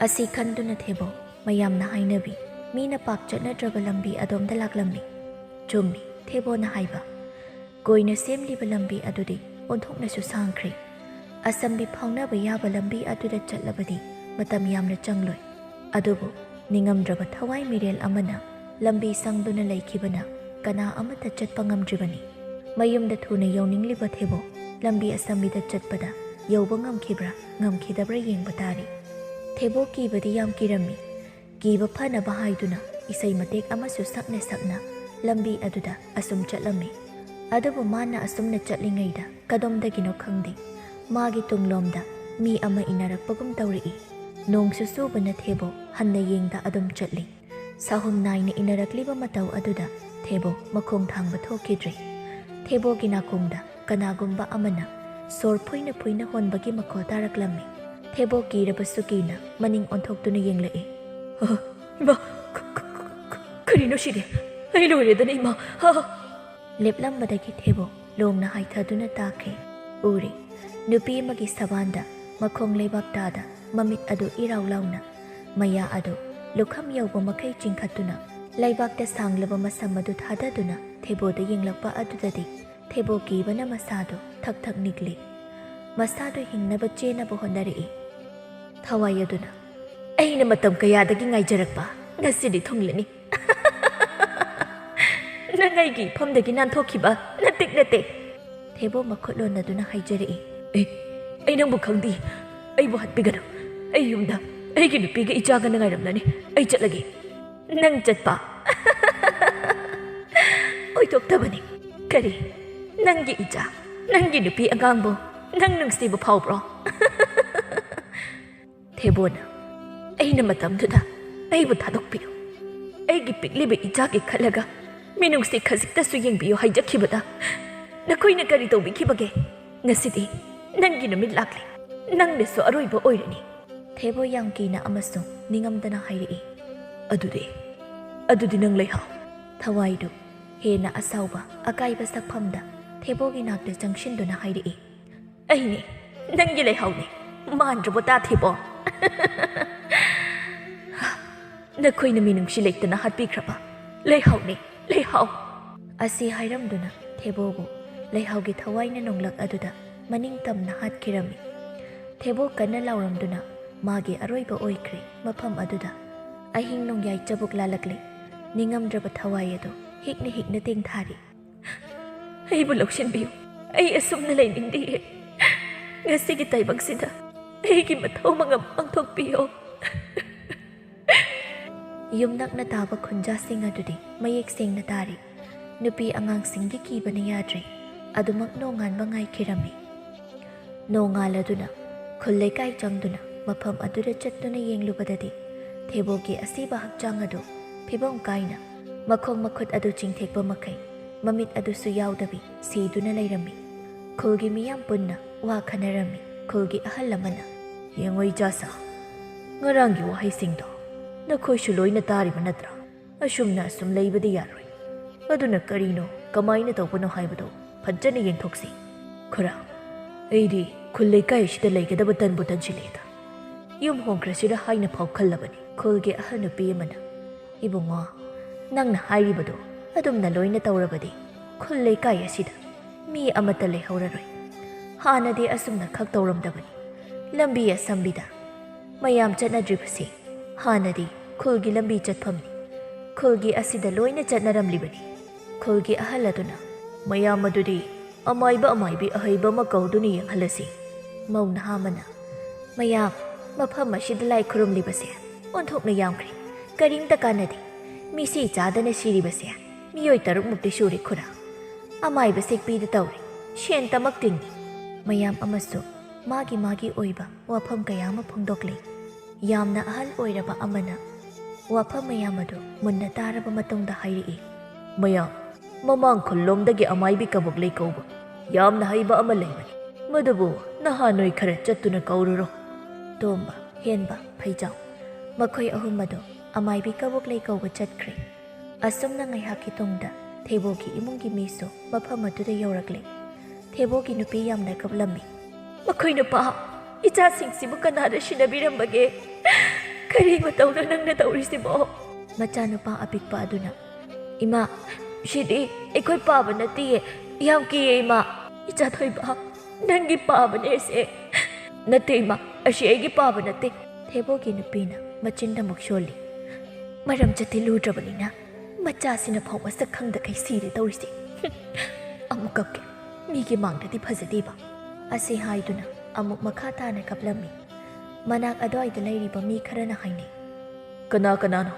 ꯑꯁꯤ ꯈꯟꯗꯨꯅ ꯊꯦꯕꯣ ꯃꯌꯥꯝꯅ ꯍꯥꯏꯅꯕꯤ ꯃꯤꯅ ꯄꯥꯛ ꯆꯠꯅꯗ꯭ꯔꯕ ꯂꯝꯕꯤ ꯑꯗꯣꯝꯗ ꯂꯥꯛꯂꯝꯃꯤ꯫ ꯆꯨꯝꯃꯤ ꯊꯦꯕꯣꯅ ꯍꯥꯏꯕ꯫ ꯀꯣꯏꯅ ꯁꯦꯝꯂꯤꯕ ꯂꯝꯕꯤ ꯑꯗꯨꯗꯤ ꯑꯣꯟꯊꯣꯛꯅꯁꯨ ꯁꯥꯡꯈ꯭ꯔꯦ꯫ ꯑꯁꯝꯕꯤ ꯐꯥꯎꯅꯕ ꯌꯥꯕ ꯂꯝꯕꯤ ꯑꯗꯨꯗ ꯆꯠꯂꯕꯗꯤ ꯃꯇꯝ ꯌꯥꯝꯅ ꯆꯪꯂꯣꯏ꯫ ꯑꯗꯨꯕꯨ ꯅꯤꯡꯉꯝꯗ꯭ꯔꯕ ꯊꯋꯥꯏ ꯃꯤꯔꯦꯜ ꯑꯃꯅ ꯂꯝꯕꯤ ꯁꯪꯗꯨꯅ ꯂꯩꯈꯤꯕꯅ ꯀꯅꯥ ꯑꯃꯠꯇ ꯆꯠꯄ ꯉꯝꯗ꯭ꯔꯤꯕꯅꯤ꯫ ꯃꯌꯨꯝꯗ ꯊꯨꯅ ꯌꯧꯅꯤꯡꯂꯤꯕ ꯊꯦꯕꯣ ꯂꯝꯕꯤ ꯑꯁꯝꯕꯤꯗ ꯆꯠꯄꯗ ꯌꯧꯕ ꯉꯝꯈꯤꯕ꯭ꯔꯥ ꯉꯝꯈꯤꯗꯕ꯭ꯔꯥ ꯌꯦꯡꯕ ꯇꯥꯔꯦ꯫ ꯊꯦꯕꯣ ꯀꯤꯕꯗꯤ ꯌꯥꯝ ꯀꯤꯔꯝꯃꯤ꯫ ꯀꯤꯕ ꯐꯅꯕ ꯍꯥꯏꯗꯨꯅ ꯏꯁꯩ ꯃꯇꯦꯛ ꯑꯃꯁꯨ ꯁꯛꯅ ꯁꯛꯅ ꯂꯝꯕꯤ ꯑꯗꯨꯗ ꯑꯁꯨꯝ ꯆꯠꯂꯝꯃꯤ꯫ ꯑꯗꯨꯕꯨ ꯃꯥꯅ ꯑꯁꯨꯝꯅ ꯆꯠꯂꯤꯉꯩꯗ ꯀꯗꯣꯝꯗꯒꯤꯅꯣ ꯈꯪꯗꯦ, ꯃꯥꯒꯤ ꯇꯨꯡꯂꯣꯝꯗ ꯃꯤ ꯑꯃ ꯏꯟꯅꯔꯛꯄꯒꯨꯝ ꯇꯧꯔꯛꯏ꯫ ꯅꯣꯡꯁꯨ ꯆꯨꯕꯅ ꯊꯦꯕꯣ ꯍꯟꯅ ꯌꯦꯡꯗ ꯑꯗꯨꯝ ꯆꯠꯂꯤ꯫ ꯁꯥꯍꯨꯝ ꯅꯥꯏꯅ ꯏꯟꯅꯔꯛꯂꯤꯕ ꯃꯇꯧ ꯑꯗꯨꯗ ꯊꯦꯕꯣ ꯃꯈꯣꯡ ꯊꯥꯡꯕ ꯊꯣꯛꯈꯤꯗ꯭ꯔꯦ꯫ ꯊꯦꯕꯣꯒꯤ ꯅꯥꯀꯣꯡꯗ ꯀꯅꯥꯒꯨꯝꯕ ꯑꯃꯅ ꯁꯣꯔ ꯐꯨꯏꯅ ꯐꯨꯏꯅ ꯍꯣꯟꯕꯒꯤ ꯃꯈꯣꯜ ꯇꯥꯔꯛꯂꯝꯃꯤ꯫ ꯊꯦꯕꯣ ꯀꯤꯔꯕꯁꯨ ꯀꯤꯅ ꯃꯅꯤꯡ ꯑꯣꯟꯊꯣꯛꯇꯨꯅ ꯌꯦꯡꯂꯛꯏ꯫ "ꯑ, ꯏꯃꯥ, ꯀ-, ꯀ-, ꯀ-, ꯀ-, ꯀꯔꯤꯅꯣ ꯁꯤꯗꯤ? ꯑꯩ ꯂꯣꯏꯔꯦꯗꯅ, ꯏꯃꯥ! ꯑ!" ꯂꯦꯞꯂꯝꯕꯗꯒꯤ ꯊꯦꯕꯣ ꯂꯣꯡꯅ ꯍꯥꯏꯊꯗꯨꯅ ꯇꯥꯈ꯭ꯔꯦ꯫ ꯎꯔꯦ, ꯅꯨꯄꯤ ꯑꯃꯒꯤ ꯁꯕꯥꯟꯗ ꯃꯈꯣꯡ ꯂꯩꯕꯥꯛ ꯇꯥꯗ ꯃꯃꯤꯠ ꯑꯗꯨ ꯏꯔꯥꯎ ꯂꯥꯎꯅ, ꯃꯌꯥ ꯑꯗꯨ ꯂꯨꯈꯝ ꯌꯧꯕ ꯃꯈꯩ ꯆꯤꯡꯈꯠꯇꯨꯅ, ꯂꯩꯕꯥꯛꯇ ꯁꯥꯡꯂꯕ ꯃꯁꯝ ꯑꯗꯨ ꯊꯥꯗꯗꯨꯅ ꯊꯦꯕꯣꯗ ꯌꯦꯡꯂꯛꯄ ꯑꯗꯨꯗꯗꯤ ꯊꯦꯕꯣ ꯀꯤꯕꯅ ꯃꯁꯥꯗꯨ ꯊꯛ ꯊꯛ ꯅꯤꯛꯂꯤ꯫ ꯃꯁꯥꯗꯨ ꯍꯤꯡꯅꯕ ꯆꯦꯟꯅꯕ ꯍꯣꯠꯅꯔꯛꯏ꯫ ꯊꯋꯥꯏ ꯑꯗꯨꯅ, "ꯑꯩꯅ ꯃꯇꯝ ꯀꯌꯥꯗꯒꯤ ꯉꯥꯏꯖꯔꯛꯄ ꯉꯁꯤꯗꯤ ꯊꯨꯡꯂꯅꯤ꯫ ꯅꯪ ꯑꯩꯒꯤ ꯏꯐꯝꯗꯒꯤ ꯅꯥꯟꯊꯣꯛꯈꯤꯕ ꯅꯠꯇꯦꯛ ꯅꯠꯇꯦ!" ꯊꯦꯕꯣ ꯃꯈꯨꯠ ꯂꯣꯟꯅꯗꯨꯅ ꯍꯥꯏꯖꯔꯛꯏ꯫ "ꯑꯦ, ꯑꯩ ꯅꯪꯕꯨ ꯈꯪꯗꯦ꯫ ꯑꯩꯕꯨ ꯍꯥꯠꯄꯤꯒꯅꯨ꯫ ꯑꯩ ꯌꯨꯝꯗ ꯑꯩꯒꯤ ꯅꯨꯄꯤꯒ ꯏꯆꯥꯒꯅ ꯉꯥꯏꯔꯝꯂꯅꯤ꯫ ꯑꯩ ꯆꯠꯂꯒꯦ꯫" "ꯅꯪ ꯆꯠꯄ?" "ꯑꯣꯏꯊꯣꯛꯇꯕꯅꯤ꯫ ꯀꯔꯤ? ꯅꯪꯒꯤ ꯏꯆꯥ, ꯅꯪꯒꯤ ꯅꯨꯄꯤ ꯑꯉꯥꯡꯕꯨ ꯅꯪ ꯅꯨꯡꯁꯤꯕ ꯐꯥꯎꯕ꯭ꯔꯣ?" ꯊꯦꯕꯣꯅ, "ꯑꯩꯅ ꯃꯇꯝꯗꯨꯗ ꯑꯩꯕꯨ ꯊꯥꯗꯣꯛꯄꯤꯌꯨ꯫ ꯑꯩꯒꯤ ꯄꯤꯛꯂꯤꯕ ꯏꯆꯥꯒꯤ ꯈꯜꯂꯒ ꯃꯤꯅꯨꯡꯁꯤ ꯈꯖꯤꯛꯇꯁꯨ ꯌꯦꯡꯕꯤꯌꯨ ꯍꯥꯏꯖꯈꯤꯕꯗ ꯅꯈꯣꯏꯅ ꯀꯔꯤ ꯇꯧꯕꯤꯈꯤꯕꯒꯦ? ꯉꯁꯤꯗꯤ ꯅꯪꯒꯤ ꯅꯨꯃꯤꯠ ꯂꯥꯛꯂꯦ꯫ ꯅꯪꯅꯁꯨ ꯑꯔꯣꯏꯕ ꯑꯣꯏꯔꯅꯤ꯫" ꯊꯦꯕꯣ ꯌꯥꯝ ꯀꯤꯅ ꯑꯃꯁꯨꯡ ꯅꯤꯡꯉꯝꯗꯅ ꯍꯥꯏꯔꯛꯏ꯫ "ꯑꯗꯨꯗꯤ, ꯑꯗꯨꯗꯤ ꯅꯪ ꯂꯩꯍꯧ꯫" ꯊꯋꯥꯏꯗꯨ ꯍꯦꯟꯅ ꯑꯁꯥꯎꯕ ꯑꯀꯥꯏꯕ ꯁꯛꯐꯝꯗ ꯊꯦꯕꯣꯒꯤ ꯅꯥꯛꯇ ꯆꯪꯁꯤꯟꯗꯨꯅ ꯍꯥꯏꯔꯛꯏ꯫ "ꯑꯩꯅꯦ, ꯅꯪꯒꯤ ꯂꯩꯍꯧꯅꯦ꯫ ꯃꯥꯟꯗ꯭ꯔꯕꯣ ꯇꯥ ꯊꯦꯕꯣ? ꯅꯈꯣꯏꯅ ꯃꯤꯅꯨꯡꯁꯤ ꯂꯩꯇꯅ ꯍꯥꯠꯄꯤꯈ꯭ꯔꯕ ꯂꯩꯍꯧꯅꯦ, ꯂꯩꯍꯧ!" ꯑꯁꯤ ꯍꯥꯏꯔꯝꯗꯨꯅ ꯊꯦꯕꯣꯕꯨ ꯂꯩꯍꯧꯒꯤ ꯊꯋꯥꯏꯅ ꯅꯣꯡꯂꯛ ꯑꯗꯨꯗ ꯃꯅꯤꯡ ꯇꯝꯅ ꯍꯥꯠꯈꯤꯔꯝꯃꯤ꯫ ꯊꯦꯕꯣ ꯀꯟꯅ ꯂꯥꯎꯔꯝꯗꯨꯅ ꯃꯥꯒꯤ ꯑꯔꯣꯏꯕ ꯑꯣꯏꯈ꯭ꯔꯦ ꯃꯐꯝ ꯑꯗꯨꯗ꯫ ꯑꯍꯤꯡ ꯅꯣꯡꯌꯥꯏ ꯆꯕꯨꯛ ꯂꯥꯜꯂꯛꯂꯦ꯫ ꯅꯤꯡꯉꯝꯗ꯭ꯔꯕ ꯊꯋꯥꯏ ꯑꯗꯨ ꯍꯤꯛꯅ ꯍꯤꯛꯅ ꯇꯦꯡꯊꯥꯔꯤ꯫ "ꯑꯩꯕꯨ ꯂꯧꯁꯤꯟꯕꯤꯌꯨ, ꯑꯩ ꯑꯁꯨꯝꯅ ꯂꯩꯅꯤꯡꯗꯤꯌꯦ꯫ ꯉꯁꯤꯒꯤ ꯇꯥꯏꯕꯪꯁꯤꯗ ꯑꯩꯒꯤ ꯃꯊꯧ ꯃꯉꯝ ꯄꯥꯡꯊꯣꯛꯄꯤꯌꯣ꯫" ꯌꯨꯝꯅꯛꯅ ꯇꯥꯕ ꯈꯨꯟꯖꯥꯁꯤꯡ ꯑꯗꯨꯗꯤ ꯃꯌꯦꯛ ꯁꯦꯡꯅ ꯇꯥꯔꯤ꯫ ꯅꯨꯄꯤ ꯑꯉꯥꯡꯁꯤꯡꯒꯤ ꯀꯤꯕꯅ ꯌꯥꯗ꯭ꯔꯦ꯫ ꯑꯗꯨꯃꯛ ꯅꯣꯡꯉꯥꯟꯕ ꯉꯥꯏꯈꯤꯔꯝꯃꯤ꯫ ꯅꯣꯡꯉꯥꯜꯂꯗꯨꯅ ꯈꯨꯜ ꯂꯩꯀꯥꯏ ꯆꯪꯗꯨꯅ ꯃꯐꯝ ꯑꯗꯨꯗ ꯆꯠꯇꯨꯅ ꯌꯦꯡꯂꯨꯕꯗꯗꯤ, ꯊꯦꯕꯣꯒꯤ ꯑꯁꯤꯕ ꯍꯛꯆꯥꯡ ꯑꯗꯨ ꯐꯤꯕꯝ ꯀꯥꯏꯅ, ꯃꯈꯣꯡ ꯃꯈꯨꯠ ꯑꯗꯨ ꯆꯤꯡꯊꯦꯛꯄ ꯃꯈꯩ, ꯃꯃꯤꯠ ꯑꯗꯨꯁꯨ ꯌꯥꯎꯗꯕꯤ ꯁꯤꯗꯨꯅ ꯂꯩꯔꯝꯃꯤ꯫ ꯈꯨꯜꯒꯤ ꯃꯤꯌꯥꯝ ꯄꯨꯟꯅ ꯋꯥ ꯈꯟꯅꯔꯝꯃꯤ꯫ ꯈꯨꯜꯒꯤ ꯑꯍꯜ ꯑꯃꯅ, "ꯌꯦꯡꯉꯣ ꯏꯆꯥꯁꯥ, ꯉꯔꯥꯡꯒꯤ ꯋꯥꯍꯩꯁꯤꯡꯗꯣ ꯅꯈꯣꯏꯁꯨ ꯂꯣꯏꯅ ꯇꯥꯔꯤꯕ ꯅꯠꯇ꯭ꯔꯥ? ꯑꯁꯨꯝꯅ ꯑꯁꯨꯝ ꯂꯩꯕꯗꯤ ꯌꯥꯔꯣꯏ꯫ ꯑꯗꯨꯅ ꯀꯔꯤꯅꯣ, ꯀꯃꯥꯏꯅ ꯇꯧꯕꯅꯣ ꯍꯥꯏꯕꯗꯣ ꯐꯖꯅ ꯌꯦꯡꯊꯣꯛꯁꯤ꯫ ꯈꯨꯔꯥ, ꯑꯩꯗꯤ ꯈꯨꯜ ꯂꯩꯀꯥꯏ ꯑꯁꯤꯗ ꯂꯩꯒꯗꯕ ꯇꯟꯕꯨ ꯇꯟꯁꯤꯜꯂꯦꯗ꯫" "ꯌꯨꯝ ꯍꯣꯡꯈ꯭ꯔꯁꯤꯔ ꯍꯥꯏꯅ ꯐꯥꯎ ꯈꯜꯂꯕꯅꯤ꯫" ꯈꯨꯜꯒꯤ ꯑꯍꯜ ꯅꯨꯄꯤ ꯑꯃꯅ, "ꯏꯕꯨꯡꯉꯣ, ꯅꯪꯅ ꯍꯥꯏꯔꯤꯕꯗꯣ ꯑꯗꯨꯝꯅ ꯂꯣꯏꯅ ꯇꯧꯔꯕꯗꯤ ꯈꯨꯜ ꯂꯩꯀꯥꯏ ꯑꯁꯤꯗ ꯃꯤ ꯑꯃꯠꯇ ꯂꯩꯍꯧꯔꯔꯣꯏ꯫ ꯍꯥꯟꯅꯗꯤ ꯑꯁꯨꯝꯅ ꯈꯛ ꯇꯧꯔꯝꯗꯕꯅꯤ꯫ ꯂꯝꯕꯤ ꯑꯁꯝꯕꯤꯗ ꯃꯌꯥꯝ ꯆꯠꯅꯗ꯭ꯔꯤꯕꯁꯤ ꯍꯥꯟꯅꯗꯤ ꯈꯨꯜꯒꯤ ꯂꯝꯕꯤ ꯆꯠꯐꯝꯅꯤ꯫ ꯈꯨꯜꯒꯤ ꯑꯁꯤꯗ ꯂꯣꯏꯅ ꯆꯠꯅꯔꯝꯂꯤꯕꯅꯤ꯫" ꯈꯨꯜꯒꯤ ꯑꯍꯜ ꯑꯗꯨꯅ, "ꯃꯌꯥꯝ ꯑꯗꯨꯗꯤ ꯑꯃꯥꯏꯕ ꯑꯃꯥꯏꯕꯤ ꯑꯍꯩꯕ ꯑꯃ ꯀꯧꯗꯨꯅ ꯌꯦꯡꯍꯜꯂꯁꯤ꯫" ꯃꯧ ꯅꯍꯥ ꯑꯃꯅ, "ꯃꯌꯥꯝ, ꯃꯐꯝ ꯑꯁꯤꯗ ꯂꯥꯏ ꯈꯨꯔꯨꯝꯂꯤꯕꯁꯦ ꯑꯣꯟꯊꯣꯛꯅ ꯌꯥꯝꯈ꯭ꯔꯦ꯫ ꯀꯔꯤꯝꯇ ꯀꯥꯟꯅꯗꯦ꯫ ꯃꯤꯁꯤ ꯆꯥꯗꯅ ꯁꯤꯔꯤꯕꯁꯦ ꯃꯤꯑꯣꯏ ꯇꯔꯨꯛꯃꯨꯛꯇꯤ ꯁꯨꯔꯦ ꯈꯨꯔꯥ꯫ ꯑꯃꯥꯏꯕ ꯁꯦꯛꯄꯤꯗ ꯇꯧꯔꯦ꯫ ꯁꯦꯟꯇꯃꯛ ꯇꯤꯡꯉꯤ꯫" ꯃꯌꯥꯝ ꯑꯃꯁꯨ ꯃꯥꯒꯤ ꯃꯥꯒꯤ ꯑꯣꯏꯕ ꯋꯥꯐꯝ ꯀꯌꯥ ꯑꯃ ꯐꯣꯡꯗꯣꯛꯂꯦ꯫ ꯌꯥꯝꯅ ꯑꯍꯜ ꯑꯣꯏꯔꯕ ꯑꯃꯅ ꯋꯥꯐꯝ ꯃꯌꯥꯝ ꯑꯗꯨ ꯃꯨꯟꯅ ꯇꯥꯔꯕ ꯃꯇꯨꯡꯗ ꯍꯥꯏꯔꯛꯏ, "ꯃꯌꯥꯝ, ꯃꯃꯥꯡ ꯈꯨꯜꯂꯣꯝꯗꯒꯤ ꯑꯃꯥꯏꯕꯤ ꯀꯕꯣꯛꯂꯩ ꯀꯧꯕ ꯌꯥꯝꯅ ꯍꯩꯕ ꯑꯃ ꯂꯩꯕꯅꯤ꯫ ꯃꯗꯨꯕꯨ ꯅꯍꯥ ꯅꯣꯏ ꯈꯔ ꯆꯠꯇꯨꯅ ꯀꯧꯔꯨꯔꯣ꯫" ꯇꯣꯝꯕ, ꯍꯦꯟꯕ, ꯐꯩꯖꯥꯎ, ꯃꯈꯣꯏ ꯑꯍꯨꯝ ꯑꯗꯨ ꯑꯃꯥꯏꯕꯤ ꯀꯕꯣꯛꯂꯩ ꯀꯧꯕ ꯆꯠꯈ꯭ꯔꯦ꯫ ꯑꯁꯨꯝꯅ ꯉꯥꯏꯍꯥꯛꯀꯤ ꯇꯨꯡꯗ ꯊꯦꯕꯣꯒꯤ ꯏꯃꯨꯡꯒꯤ ꯃꯤꯁꯨ ꯃꯐꯝ ꯑꯗꯨꯗ ꯌꯧꯔꯛꯂꯦ꯫ ꯊꯦꯕꯣꯒꯤ ꯅꯨꯄꯤ ꯌꯥꯝꯅ ꯀꯞꯂꯝꯃꯤ꯫ "ꯃꯈꯣꯏ ꯅꯨꯄꯥ, ꯏꯆꯥꯁꯤꯡꯁꯤꯕꯨ ꯀꯅꯥꯅ ꯁꯤꯟꯅꯕꯤꯔꯝꯕꯒꯦ? ꯀꯔꯤ ꯃꯇꯧꯅꯣ ꯅꯪꯅ ꯇꯧꯔꯤꯁꯤꯕꯣ?" ꯃꯆꯥꯅꯨꯄꯥ ꯑꯄꯤꯛꯄ ꯑꯗꯨꯅ, "ꯏꯃꯥ, ꯁꯤꯗꯤ ꯑꯩꯈꯣꯏ ꯄꯥꯕ ꯅꯠꯇꯤꯌꯦ꯫ ꯌꯥꯝ ꯀꯤꯌꯦ ꯏꯃꯥ꯫" "ꯏꯆꯥ ꯊꯣꯏꯕ, ꯅꯪꯒꯤ ꯄꯥꯕꯅꯦ ꯁꯦ꯫" "ꯅꯠꯇꯦ ꯏꯃꯥ, "ꯑꯁꯤ ꯑꯩꯒꯤ ꯄꯥꯕ ꯅꯠꯇꯦ꯫" ꯊꯦꯕꯣꯒꯤ ꯅꯨꯄꯤꯅ ꯃꯆꯤꯟ ꯑꯃꯨꯛ ꯁꯣꯜꯂꯤ꯫ "ꯃꯔꯝ ꯆꯠꯇꯤ ꯂꯨꯗ꯭ꯔꯕꯅꯤꯅ ꯃꯆꯥꯁꯤꯅ ꯐꯥꯎ ꯃꯁꯛ ꯈꯪꯗꯈꯩ ꯁꯤꯔꯦ ꯇꯧꯔꯤꯁꯦ꯫ ꯑꯃꯨꯛ ꯀꯞꯀꯦ꯫ ꯃꯤꯒꯤ ꯃꯥꯡꯗꯗꯤ ꯐꯖꯗꯦꯕ꯫" ꯑꯁꯤ ꯍꯥꯏꯗꯨꯅ ꯑꯃꯨꯛ ꯃꯈꯥ ꯇꯥꯅ ꯀꯞꯂꯝꯃꯤ꯫ ꯃꯅꯥꯛ ꯑꯗꯨꯋꯥꯏꯗ ꯂꯩꯔꯤꯕ ꯃꯤ ꯈꯔꯅ ꯍꯥꯏꯅꯩ, "ꯀꯅꯥ ꯀꯅꯥꯅꯣ?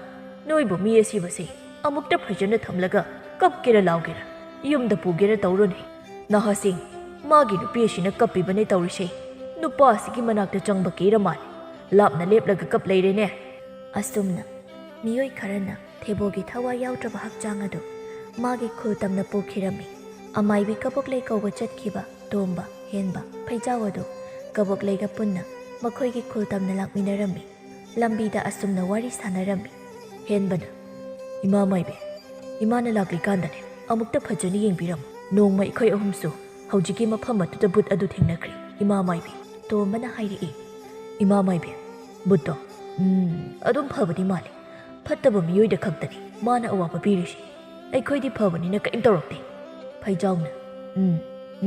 ꯅꯣꯏꯕꯨ ꯃꯤ ꯑꯁꯤꯕꯁꯦ ꯑꯃꯨꯛꯇ ꯐꯖꯅ ꯊꯝꯂꯒ ꯀꯞꯀꯦꯔ ꯂꯥꯎꯒꯦꯔ, ꯌꯨꯝꯗ ꯄꯨꯒꯦꯔ ꯇꯧꯔꯨꯅꯦ꯫ ꯅꯍꯥꯁꯤꯡ, ꯃꯥꯒꯤ ꯅꯨꯄꯤ ꯑꯁꯤꯅ ꯀꯞꯄꯤꯕꯅꯦ ꯇꯧꯔꯤꯁꯦ꯫ ꯅꯨꯄꯥ ꯑꯁꯤꯒꯤ ꯃꯅꯥꯛꯇ ꯆꯪꯕ ꯀꯤꯔ ꯃꯥꯜꯂꯦ꯫ ꯂꯥꯞꯅ ꯂꯦꯞꯂꯒ ꯀꯞ ꯂꯩꯔꯦꯅꯦ꯫" ꯑꯁꯨꯝꯅ ꯃꯤꯑꯣꯏ ꯈꯔꯅ ꯊꯦꯕꯣꯒꯤ ꯊꯋꯥꯏ ꯌꯥꯎꯗ꯭ꯔꯕ ꯍꯛꯆꯥꯡ ꯑꯗꯨ ꯃꯥꯒꯤ ꯈꯨꯜ ꯇꯝꯅ ꯄꯨꯈꯤꯔꯝꯃꯤ꯫ ꯑꯃꯥꯏꯕꯤ ꯀꯕꯣꯛꯂꯩ ꯀꯧꯕ ꯆꯠꯈꯤꯕ ꯇꯣꯝꯕ, ꯍꯦꯟꯕ, ꯐꯩꯖꯥꯎ ꯑꯗꯨ ꯀꯕꯣꯛꯂꯩꯒ ꯄꯨꯟꯅ ꯃꯈꯣꯏꯒꯤ ꯈꯨꯜ ꯇꯝꯅ ꯂꯥꯛꯃꯤꯟꯅꯔꯝꯃꯤ꯫ ꯂꯝꯕꯤꯗ ꯑꯁꯨꯝꯅ ꯋꯥꯔꯤ ꯁꯥꯟꯅꯔꯝꯃꯤ꯫ ꯍꯦꯟꯕꯅ, "ꯏꯃꯥ ꯃꯥꯏꯕꯤ, ꯏꯃꯥꯅ ꯂꯥꯛꯂꯤꯀꯥꯟꯗꯅꯦ ꯑꯃꯨꯛꯇ ꯐꯖꯅ ꯌꯦꯡꯕꯤꯔꯝꯃꯨ꯫ ꯅꯣꯡꯃ ꯑꯩꯈꯣꯏ ꯑꯍꯨꯝꯁꯨ ꯍꯧꯖꯤꯛꯀꯤ ꯃꯐꯝ ꯑꯗꯨꯗ ꯕꯨꯠ ꯑꯗꯨ ꯊꯦꯡꯅꯈ꯭ꯔꯦ, ꯏꯃꯥ ꯃꯥꯏꯕꯤ꯫" ꯇꯣꯝꯕꯅ ꯍꯥꯏꯔꯛꯏ꯫ "ꯏꯃꯥ ꯃꯥꯏꯕꯤ, ꯕꯨꯠꯇꯣ, ꯎꯝ, ꯑꯗꯨꯝ ꯐꯕꯗꯤ ꯃꯥꯜꯂꯤ꯫ ꯐꯠꯇꯕ ꯃꯤꯑꯣꯏꯗ ꯈꯛꯇꯅꯤ ꯃꯥꯅ ꯑꯋꯥꯕ ꯄꯤꯔꯤꯁꯤ꯫ ꯑꯩꯈꯣꯏꯗꯤ ꯐꯕꯅꯤꯅ ꯀꯔꯤꯝ ꯇꯧꯔꯛꯇꯦ꯫" ꯐꯩꯖꯥꯎꯅ, "ꯎꯝ,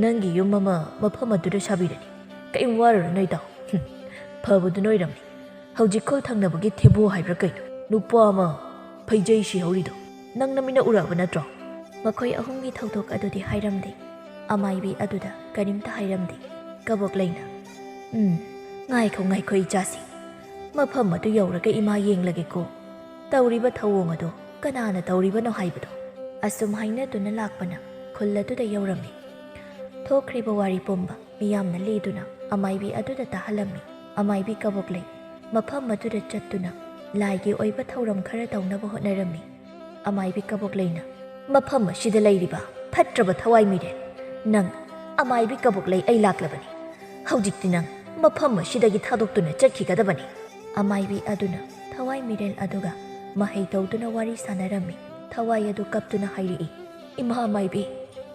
ꯅꯪꯒꯤ ꯌꯨꯝ ꯑꯃ ꯃꯐꯝ ꯑꯗꯨꯗ ꯁꯥꯕꯤꯔꯅꯤ꯫ ꯀꯔꯤꯝ ꯋꯥꯔꯨꯔꯅꯨ ꯏꯇꯥꯎ꯫ ꯍꯨꯝ, ꯐꯕꯗꯨꯅ ꯑꯣꯏꯔꯝꯅꯤ꯫ ꯍꯧꯖꯤꯛ ꯈꯨꯜ ꯊꯪꯅꯕꯒꯤ ꯊꯦꯕꯣ ꯍꯥꯏꯕ꯭ꯔꯥ ꯀꯩꯅꯣ, ꯅꯨꯄꯥ ꯑꯃ ꯐꯩꯖꯩ ꯁꯤꯍꯧꯔꯤꯗꯣ ꯅꯪ ꯅꯃꯤꯠꯅ ꯎꯔꯛꯑꯕ ꯅꯠꯇ꯭ꯔꯣ?" ꯃꯈꯣꯏ ꯑꯍꯨꯝꯒꯤ ꯊꯧꯗꯣꯛ ꯑꯗꯨꯗꯤ ꯍꯥꯏꯔꯝꯗꯦ꯫ ꯑꯃꯥꯏꯕꯤ ꯑꯗꯨꯗ ꯀꯔꯤꯝꯇ ꯍꯥꯏꯔꯝꯗꯦ꯫ ꯀꯕꯣꯛꯂꯩꯅ, "ꯎꯝ, ꯉꯥꯏꯈꯣ, ꯉꯥꯏꯈꯣ, ꯏꯆꯥꯁꯤꯡ꯫ ꯃꯐꯝ ꯑꯗꯨ ꯌꯧꯔꯒ ꯏꯃꯥ ꯌꯦꯡꯂꯒꯦꯀꯣ꯫ ꯇꯧꯔꯤꯕ ꯊꯧꯑꯣꯡ ꯑꯗꯨ ꯀꯅꯥꯅ ꯇꯧꯔꯤꯕꯅꯣ ꯍꯥꯏꯕꯗꯣ꯫" ꯑꯁꯨꯝ ꯍꯥꯏꯅꯗꯨꯅ ꯂꯥꯛꯄꯅ ꯈꯨꯜ ꯑꯗꯨꯗ ꯌꯧꯔꯝꯃꯤ꯫ ꯊꯣꯛꯈ꯭ꯔꯤꯕ ꯋꯥꯔꯤ ꯄꯨꯝꯕ ꯃꯤꯌꯥꯝꯅ ꯂꯤꯗꯨꯅ ꯑꯃꯥꯏꯕꯤ ꯑꯗꯨꯗ ꯇꯥꯍꯜꯂꯝꯃꯤ꯫ ꯑꯃꯥꯏꯕꯤ ꯀꯕꯣꯛꯂꯩ ꯃꯐꯝ ꯑꯗꯨꯗ ꯆꯠꯇꯨꯅ ꯂꯥꯏꯒꯤ ꯑꯣꯏꯕ ꯊꯧꯔꯝ ꯈꯔ ꯇꯧꯅꯕ ꯍꯣꯠꯅꯔꯝꯃꯤ꯫ ꯑꯃꯥꯏꯕꯤ ꯀꯕꯣꯛꯂꯩꯅ, "ꯃꯐꯝ ꯑꯁꯤꯗ ꯂꯩꯔꯤꯕ ꯐꯠꯇ꯭ꯔꯕ ꯊꯋꯥꯏ ꯃꯤꯔꯦꯜ, ꯅꯪ ꯑꯃꯥꯏꯕꯤ ꯀꯕꯣꯛꯂꯩ ꯑꯩ ꯂꯥꯛꯂꯕꯅꯤ꯫ ꯍꯧꯖꯤꯛꯇꯤ ꯅꯪ ꯃꯐꯝ ꯑꯁꯤꯗꯒꯤ ꯊꯥꯗꯣꯛꯇꯨꯅ ꯆꯠꯈꯤꯒꯗꯕꯅꯤ꯫" ꯑꯃꯥꯏꯕꯤ ꯑꯗꯨꯅ ꯊꯋꯥꯏ ꯃꯤꯔꯦꯜ ꯑꯗꯨꯒ ꯃꯍꯩ ꯇꯧꯗꯨꯅ ꯋꯥꯔꯤ ꯁꯥꯟꯅꯔꯝꯃꯤ꯫ ꯊꯋꯥꯏ ꯑꯗꯨ ꯀꯞꯇꯨꯅ ꯍꯥꯏꯔꯛꯏ, "ꯏꯃꯥ ꯑꯃꯥꯏꯕꯤ,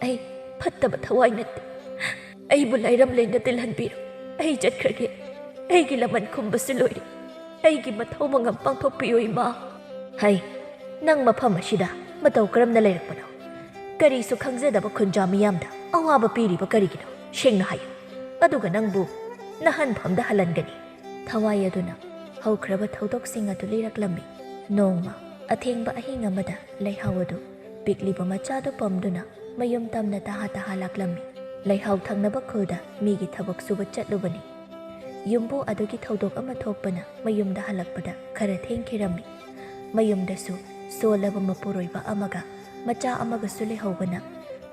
ꯑꯩ ꯐꯠꯇꯕ ꯊꯋꯥꯏ ꯅꯠꯇꯦ꯫ ꯑꯩꯕꯨ ꯂꯥꯏꯔꯝꯂꯦꯟꯗ ꯇꯤꯜꯍꯟꯕꯤꯔꯣ꯫ ꯑꯩ ꯆꯠꯈ꯭ꯔꯒꯦ꯫ ꯑꯩꯒꯤ ꯂꯃꯟ ꯈꯨꯝꯕꯁꯨ ꯂꯣꯏꯔꯦ꯫ ꯑꯩꯒꯤ ꯃꯊꯧ ꯃꯉꯝ ꯄꯥꯡꯊꯣꯛꯄꯤꯌꯨ, ꯏꯃꯥ꯫" "ꯍꯩ, ꯅꯪ ꯃꯐꯝ ꯑꯁꯤꯗ ꯃꯇꯧ ꯀꯔꯝꯅ ꯂꯩꯔꯛꯄꯅꯣ? ꯀꯔꯤꯁꯨ ꯈꯪꯖꯗꯕ ꯈꯨꯟꯖꯥ ꯃꯤꯌꯥꯝꯗ ꯑꯋꯥꯕ ꯄꯤꯔꯤꯕ ꯀꯔꯤꯒꯤꯅꯣ? ꯁꯦꯡꯅ ꯍꯥꯏꯌꯨ꯫ ꯑꯗꯨꯒ ꯅꯪꯕꯨ ꯅꯍꯟꯐꯝꯗ ꯍꯜꯍꯟꯒꯅꯤ꯫ ꯊꯋꯥꯏ ꯑꯗꯨꯅ ꯍꯧꯈ꯭ꯔꯕ ꯊꯧꯗꯣꯛꯁꯤꯡ ꯑꯗꯨ ꯂꯤꯔꯛꯂꯝꯃꯤ꯫ ꯅꯣꯡꯃ ꯑꯊꯦꯡꯕ ꯑꯍꯤꯡ ꯑꯃꯗ ꯂꯩꯍꯥꯎ ꯑꯗꯨ ꯄꯤꯛꯂꯤꯕ ꯃꯆꯥꯗꯨ ꯄꯝꯗꯨꯅ ꯃꯌꯨꯝ ꯇꯝꯅ ꯇꯍꯥ ꯇꯍꯥ ꯂꯥꯛꯂꯝꯃꯤ꯫ ꯂꯩꯍꯥꯎ ꯊꯪꯅꯕ ꯈꯨꯜꯗ ꯃꯤꯒꯤ ꯊꯕꯛ ꯁꯨꯕ ꯆꯠꯂꯨꯕꯅꯤ꯫ ꯌꯨꯝꯕꯨ ꯑꯗꯨꯒꯤ ꯊꯧꯗꯣꯛ ꯑꯃ ꯊꯣꯛꯄꯅ ꯃꯌꯨꯝꯗ ꯍꯜꯂꯛꯄꯗ ꯈꯔ ꯊꯦꯡꯈꯤꯔꯝꯃꯤ꯫ ꯃꯌꯨꯝꯗꯁꯨ ꯁꯣꯜꯂꯕ ꯃꯄꯨꯔꯣꯏꯕ ꯑꯃꯒ ꯃꯆꯥ ꯑꯃꯒꯁꯨ ꯂꯩꯍꯧꯕꯅ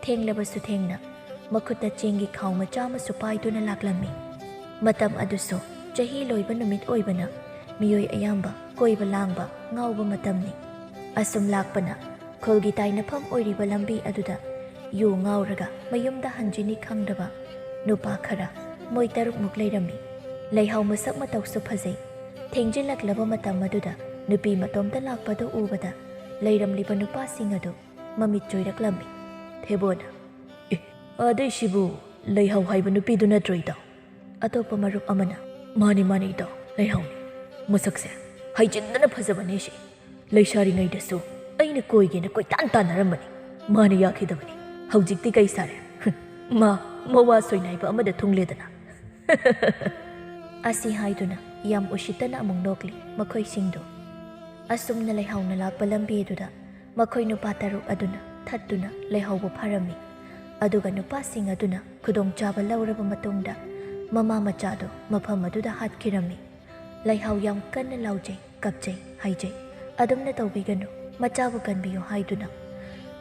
ꯊꯦꯡꯂꯕꯁꯨ ꯊꯦꯡꯅ ꯃꯈꯨꯠꯇ ꯆꯦꯡꯒꯤ ꯈꯥꯎ ꯃꯆꯥ ꯑꯃꯁꯨ ꯄꯥꯏꯗꯨꯅ ꯂꯥꯛꯂꯝꯃꯤ꯫ ꯃꯇꯝ ꯑꯗꯨꯁꯨ ꯆꯍꯤ ꯂꯣꯏꯕ ꯅꯨꯃꯤꯠ ꯑꯣꯏꯕꯅ ꯃꯤꯑꯣꯏ ꯑꯌꯥꯝꯕ ꯀꯣꯏꯕ ꯂꯥꯡꯕ ꯉꯥꯎꯕ ꯃꯇꯝꯅꯤ꯫ ꯑꯁꯨꯝ ꯂꯥꯛꯄꯅ ꯈꯨꯜꯒꯤ ꯇꯥꯏꯅꯐꯝ ꯑꯣꯏꯔꯤꯕ ꯂꯝꯕꯤ ꯑꯗꯨꯗ ꯌꯨ ꯉꯥꯎꯔꯒ ꯃꯌꯨꯝꯗ ꯍꯟꯖꯤꯅꯤ ꯈꯪꯗꯕ ꯅꯨꯄꯥ ꯈꯔ ꯃꯣꯏ ꯇꯔꯨꯛꯃꯨꯛ ꯂꯩꯔꯝꯃꯤ꯫ ꯂꯩꯍꯥꯎ ꯃꯁꯛ ꯃꯇꯧꯁꯨ ꯐꯖꯩ꯫ ꯊꯦꯡꯖꯤꯜꯂꯛꯂꯕ ꯃꯇꯝ ꯑꯗꯨꯗ ꯅꯨꯄꯤ ꯃꯇꯣꯝꯇ ꯂꯥꯛꯄꯗꯨ ꯎꯕꯗ ꯂꯩꯔꯝꯂꯤꯕ ꯅꯨꯄꯥꯁꯤꯡ ꯑꯗꯨ ꯃꯃꯤꯠ ꯆꯣꯏꯔꯛꯂꯝꯃꯤ꯫ ꯊꯦꯕꯣꯅ, "ꯑꯦ, ꯑꯗꯩꯁꯤꯕꯨ ꯂꯩꯍꯥꯎ ꯍꯥꯏꯕ ꯅꯨꯄꯤꯗꯨ ꯅꯠꯇ꯭ꯔꯣ ꯏꯇꯥꯎ?" ꯑꯇꯣꯞꯄ ꯃꯔꯨꯞ ꯑꯃꯅ, "ꯃꯥꯅꯤ, ꯃꯥꯅꯤ ꯏꯇꯥꯎ, ꯂꯩꯍꯥꯎꯅꯤ꯫ ꯃꯁꯛꯁꯦ ꯍꯩꯖꯤꯟꯗꯅ ꯐꯖꯕꯅꯦ ꯁꯤ꯫ ꯂꯩꯁꯥꯔꯤꯉꯩꯗꯁꯨ ꯑꯩꯅ ꯀꯣꯏꯒꯦꯅ ꯀꯣꯏꯇꯥꯟ ꯇꯥꯟꯅꯔꯝꯕꯅꯤ꯫ ꯃꯥꯅ ꯌꯥꯈꯤꯗꯕꯅꯤ꯫ ꯍꯧꯖꯤꯛꯇꯤ ꯀꯩ ꯁꯥꯔꯦ? ꯃꯥ ꯃꯋꯥ ꯁꯣꯏꯅꯥꯏꯕ ꯑꯃꯗ ꯊꯨꯡꯂꯦꯗꯅ꯫" ꯑꯁꯤ ꯍꯥꯏꯗꯨꯅ ꯌꯥꯝ ꯎꯁꯤꯠꯇꯅ ꯑꯃꯨꯛ ꯅꯣꯛꯂꯤ ꯃꯈꯣꯏꯁꯤꯡꯗꯨ꯫ ꯑꯁꯨꯝꯅ ꯂꯩꯍꯥꯎꯅ ꯂꯥꯛꯄ ꯂꯝꯕꯤ ꯑꯗꯨꯗ ꯃꯈꯣꯏ ꯅꯨꯄꯥ ꯇꯔꯨꯛ ꯑꯗꯨꯅ ꯊꯠꯇꯨꯅ ꯂꯩꯍꯥꯎꯕꯨ ꯐꯥꯔꯝꯃꯤ꯫ ꯑꯗꯨꯒ ꯅꯨꯄꯥꯁꯤꯡ ꯑꯗꯨꯅ ꯈꯨꯗꯣꯡꯆꯥꯕ ꯂꯧꯔꯕ ꯃꯇꯨꯡꯗ ꯃꯃꯥ ꯃꯆꯥꯗꯨ ꯃꯐꯝ ꯑꯗꯨꯗ ꯍꯥꯠꯈꯤꯔꯝꯃꯤ꯫ ꯂꯩꯍꯥꯎ ꯌꯥꯝ ꯀꯟꯅ ꯂꯥꯎꯖꯩ, ꯀꯞꯆꯩ, ꯍꯥꯏꯖꯩ꯫ "ꯑꯗꯨꯝꯅ ꯇꯧꯕꯤꯒꯅꯨ, ꯃꯆꯥꯕꯨ ꯀꯟꯕꯤꯌꯨ" ꯍꯥꯏꯗꯨꯅ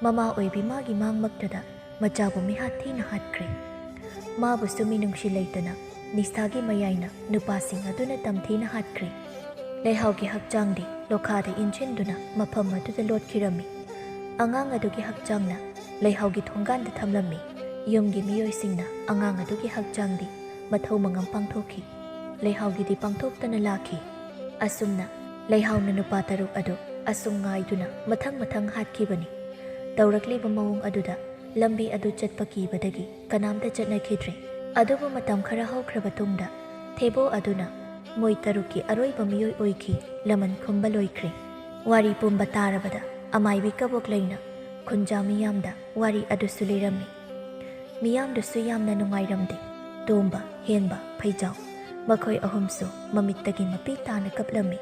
ꯃꯃꯥ ꯑꯣꯏꯕꯤ ꯃꯥꯒꯤ ꯃꯥꯡꯃꯛꯇꯗ ꯃꯆꯥꯕꯨ ꯃꯤꯍꯥꯠ ꯊꯤꯅ ꯍꯥꯠꯈ꯭ꯔꯦ꯫ ꯃꯥꯕꯨꯁꯨ ꯃꯤꯅꯨꯡꯁꯤ ꯂꯩꯇꯅ ꯅꯤꯁꯥꯒꯤ ꯃꯌꯥꯏꯅ ꯅꯨꯄꯥꯁꯤꯡ ꯑꯗꯨꯅ ꯇꯝꯊꯤꯅ ꯍꯥꯠꯈ꯭ꯔꯦ꯫ ꯂꯩꯍꯥꯎꯒꯤ ꯍꯛꯆꯥꯡꯗꯤ ꯂꯣꯈꯥꯗ ꯏꯟꯁꯤꯟꯗꯨꯅ ꯃꯐꯝ ꯑꯗꯨꯗ ꯂꯣꯠꯈꯤꯔꯝꯃꯤ꯫ ꯑꯉꯥꯡ ꯑꯗꯨꯒꯤ ꯍꯛꯆꯥꯡꯅ ꯂꯩꯍꯥꯎꯒꯤ ꯊꯣꯡꯒꯥꯟꯗ ꯊꯝꯂꯝꯃꯤ꯫ ꯌꯨꯝꯒꯤ ꯃꯤꯑꯣꯏꯁꯤꯡꯅ ꯑꯉꯥꯡ ꯑꯗꯨꯒꯤ ꯍꯛꯆꯥꯡꯗꯤ ꯃꯊꯧ ꯃꯉꯝ ꯄꯥꯡꯊꯣꯛꯈꯤ꯫ ꯂꯩꯍꯥꯎꯒꯤꯗꯤ ꯄꯥꯡꯊꯣꯛꯇꯅ ꯂꯥꯛꯈꯤ꯫ ꯑꯁꯨꯝꯅ ꯂꯩꯍꯥꯎꯅ ꯅꯨꯄꯥ ꯇꯔꯨꯛ ꯑꯗꯨ ꯑꯁꯨꯝ ꯉꯥꯏꯗꯨꯅ ꯃꯊꯪ ꯃꯊꯪ ꯍꯥꯠꯈꯤꯕꯅꯤ꯫ ꯇꯧꯔꯛꯂꯤꯕ ꯃꯑꯣꯡ ꯑꯗꯨꯗ ꯂꯝꯕꯤ ꯑꯗꯨ ꯆꯠꯄ ꯀꯤꯕꯗꯒꯤ ꯀꯅꯥꯝꯇ ꯆꯠꯅꯈꯤꯗ꯭ꯔꯦ꯫ ꯑꯗꯨꯕꯨ ꯃꯇꯝ ꯈꯔ ꯍꯧꯈ꯭ꯔꯕ ꯇꯨꯡꯗ ꯊꯦꯕꯣ ꯑꯗꯨꯅ ꯃꯣꯏ ꯇꯔꯨꯛꯀꯤ ꯑꯔꯣꯏꯕ ꯃꯤꯑꯣꯏ ꯑꯣꯏꯈꯤ꯫ ꯂꯃꯟ ꯈꯨꯝꯕ ꯂꯣꯏꯈ꯭ꯔꯦ꯫ ꯋꯥꯔꯤ ꯄꯨꯝꯕ ꯇꯥꯔꯕꯗ ꯑꯃꯥꯏꯕꯤ ꯀꯕꯣꯛꯂꯩꯅ ꯈꯨꯟꯖꯥ ꯃꯤꯌꯥꯝꯗ ꯋꯥꯔꯤ ꯑꯗꯨꯁꯨ ꯂꯤꯔꯝꯃꯤ꯫ ꯃꯤꯌꯥꯝꯗꯨꯁꯨ ꯌꯥꯝꯅ ꯅꯨꯡꯉꯥꯏꯔꯝꯗꯦ꯫ ꯇꯣꯝꯕ, ꯍꯦꯟꯕ, ꯐꯩꯖꯥꯎ꯫ ꯃꯈꯣꯏ ꯑꯍꯨꯝꯁꯨ ꯃꯃꯤꯠꯇꯒꯤ ꯃꯄꯤ ꯇꯥꯅ ꯀꯞꯂꯝꯃꯤ꯫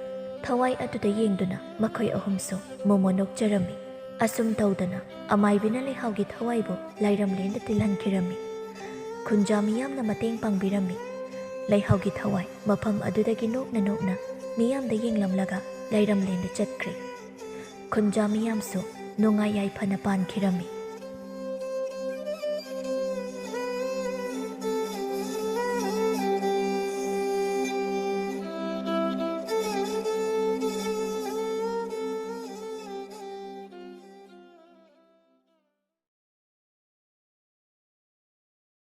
ꯊꯋꯥꯏ ꯑꯗꯨꯗ ꯌꯦꯡꯗꯨꯅ ꯃꯈꯣꯏ ꯑꯍꯨꯝꯁꯨ ꯃꯣꯃꯣ ꯅꯣꯛꯆꯔꯝꯃꯤ꯫ ꯑꯁꯨꯝ ꯇꯧꯗꯅ ꯑꯃꯥꯏꯕꯤꯅ ꯂꯩꯍꯥꯎꯒꯤ ꯊꯋꯥꯏꯕꯨ ꯂꯥꯏꯔꯝꯂꯦꯟꯗ ꯇꯤꯜꯍꯟꯈꯤꯔꯝꯃꯤ꯫ ꯈꯨꯟꯖꯥ ꯃꯤꯌꯥꯝꯅ ꯃꯇꯦꯡ ꯄꯥꯡꯕꯤꯔꯝꯃꯤ꯫ ꯂꯩꯍꯥꯎꯒꯤ ꯊꯋꯥꯏ ꯃꯐꯝ ꯑꯗꯨꯗꯒꯤ ꯅꯣꯛꯅ ꯅꯣꯛꯅ ꯃꯤꯌꯥꯝꯗ ꯌꯦꯡꯂꯝꯂꯒ ꯂꯥꯏꯔꯝꯂꯦꯟꯗ ꯆꯠꯈ꯭ꯔꯦ꯫ ꯈꯨꯟꯖꯥ ꯃꯤꯌꯥꯝꯁꯨ ꯅꯨꯡꯉꯥꯏ ꯌꯥꯏꯐꯅ ꯄꯥꯟꯈꯤꯔꯝꯃꯤ꯫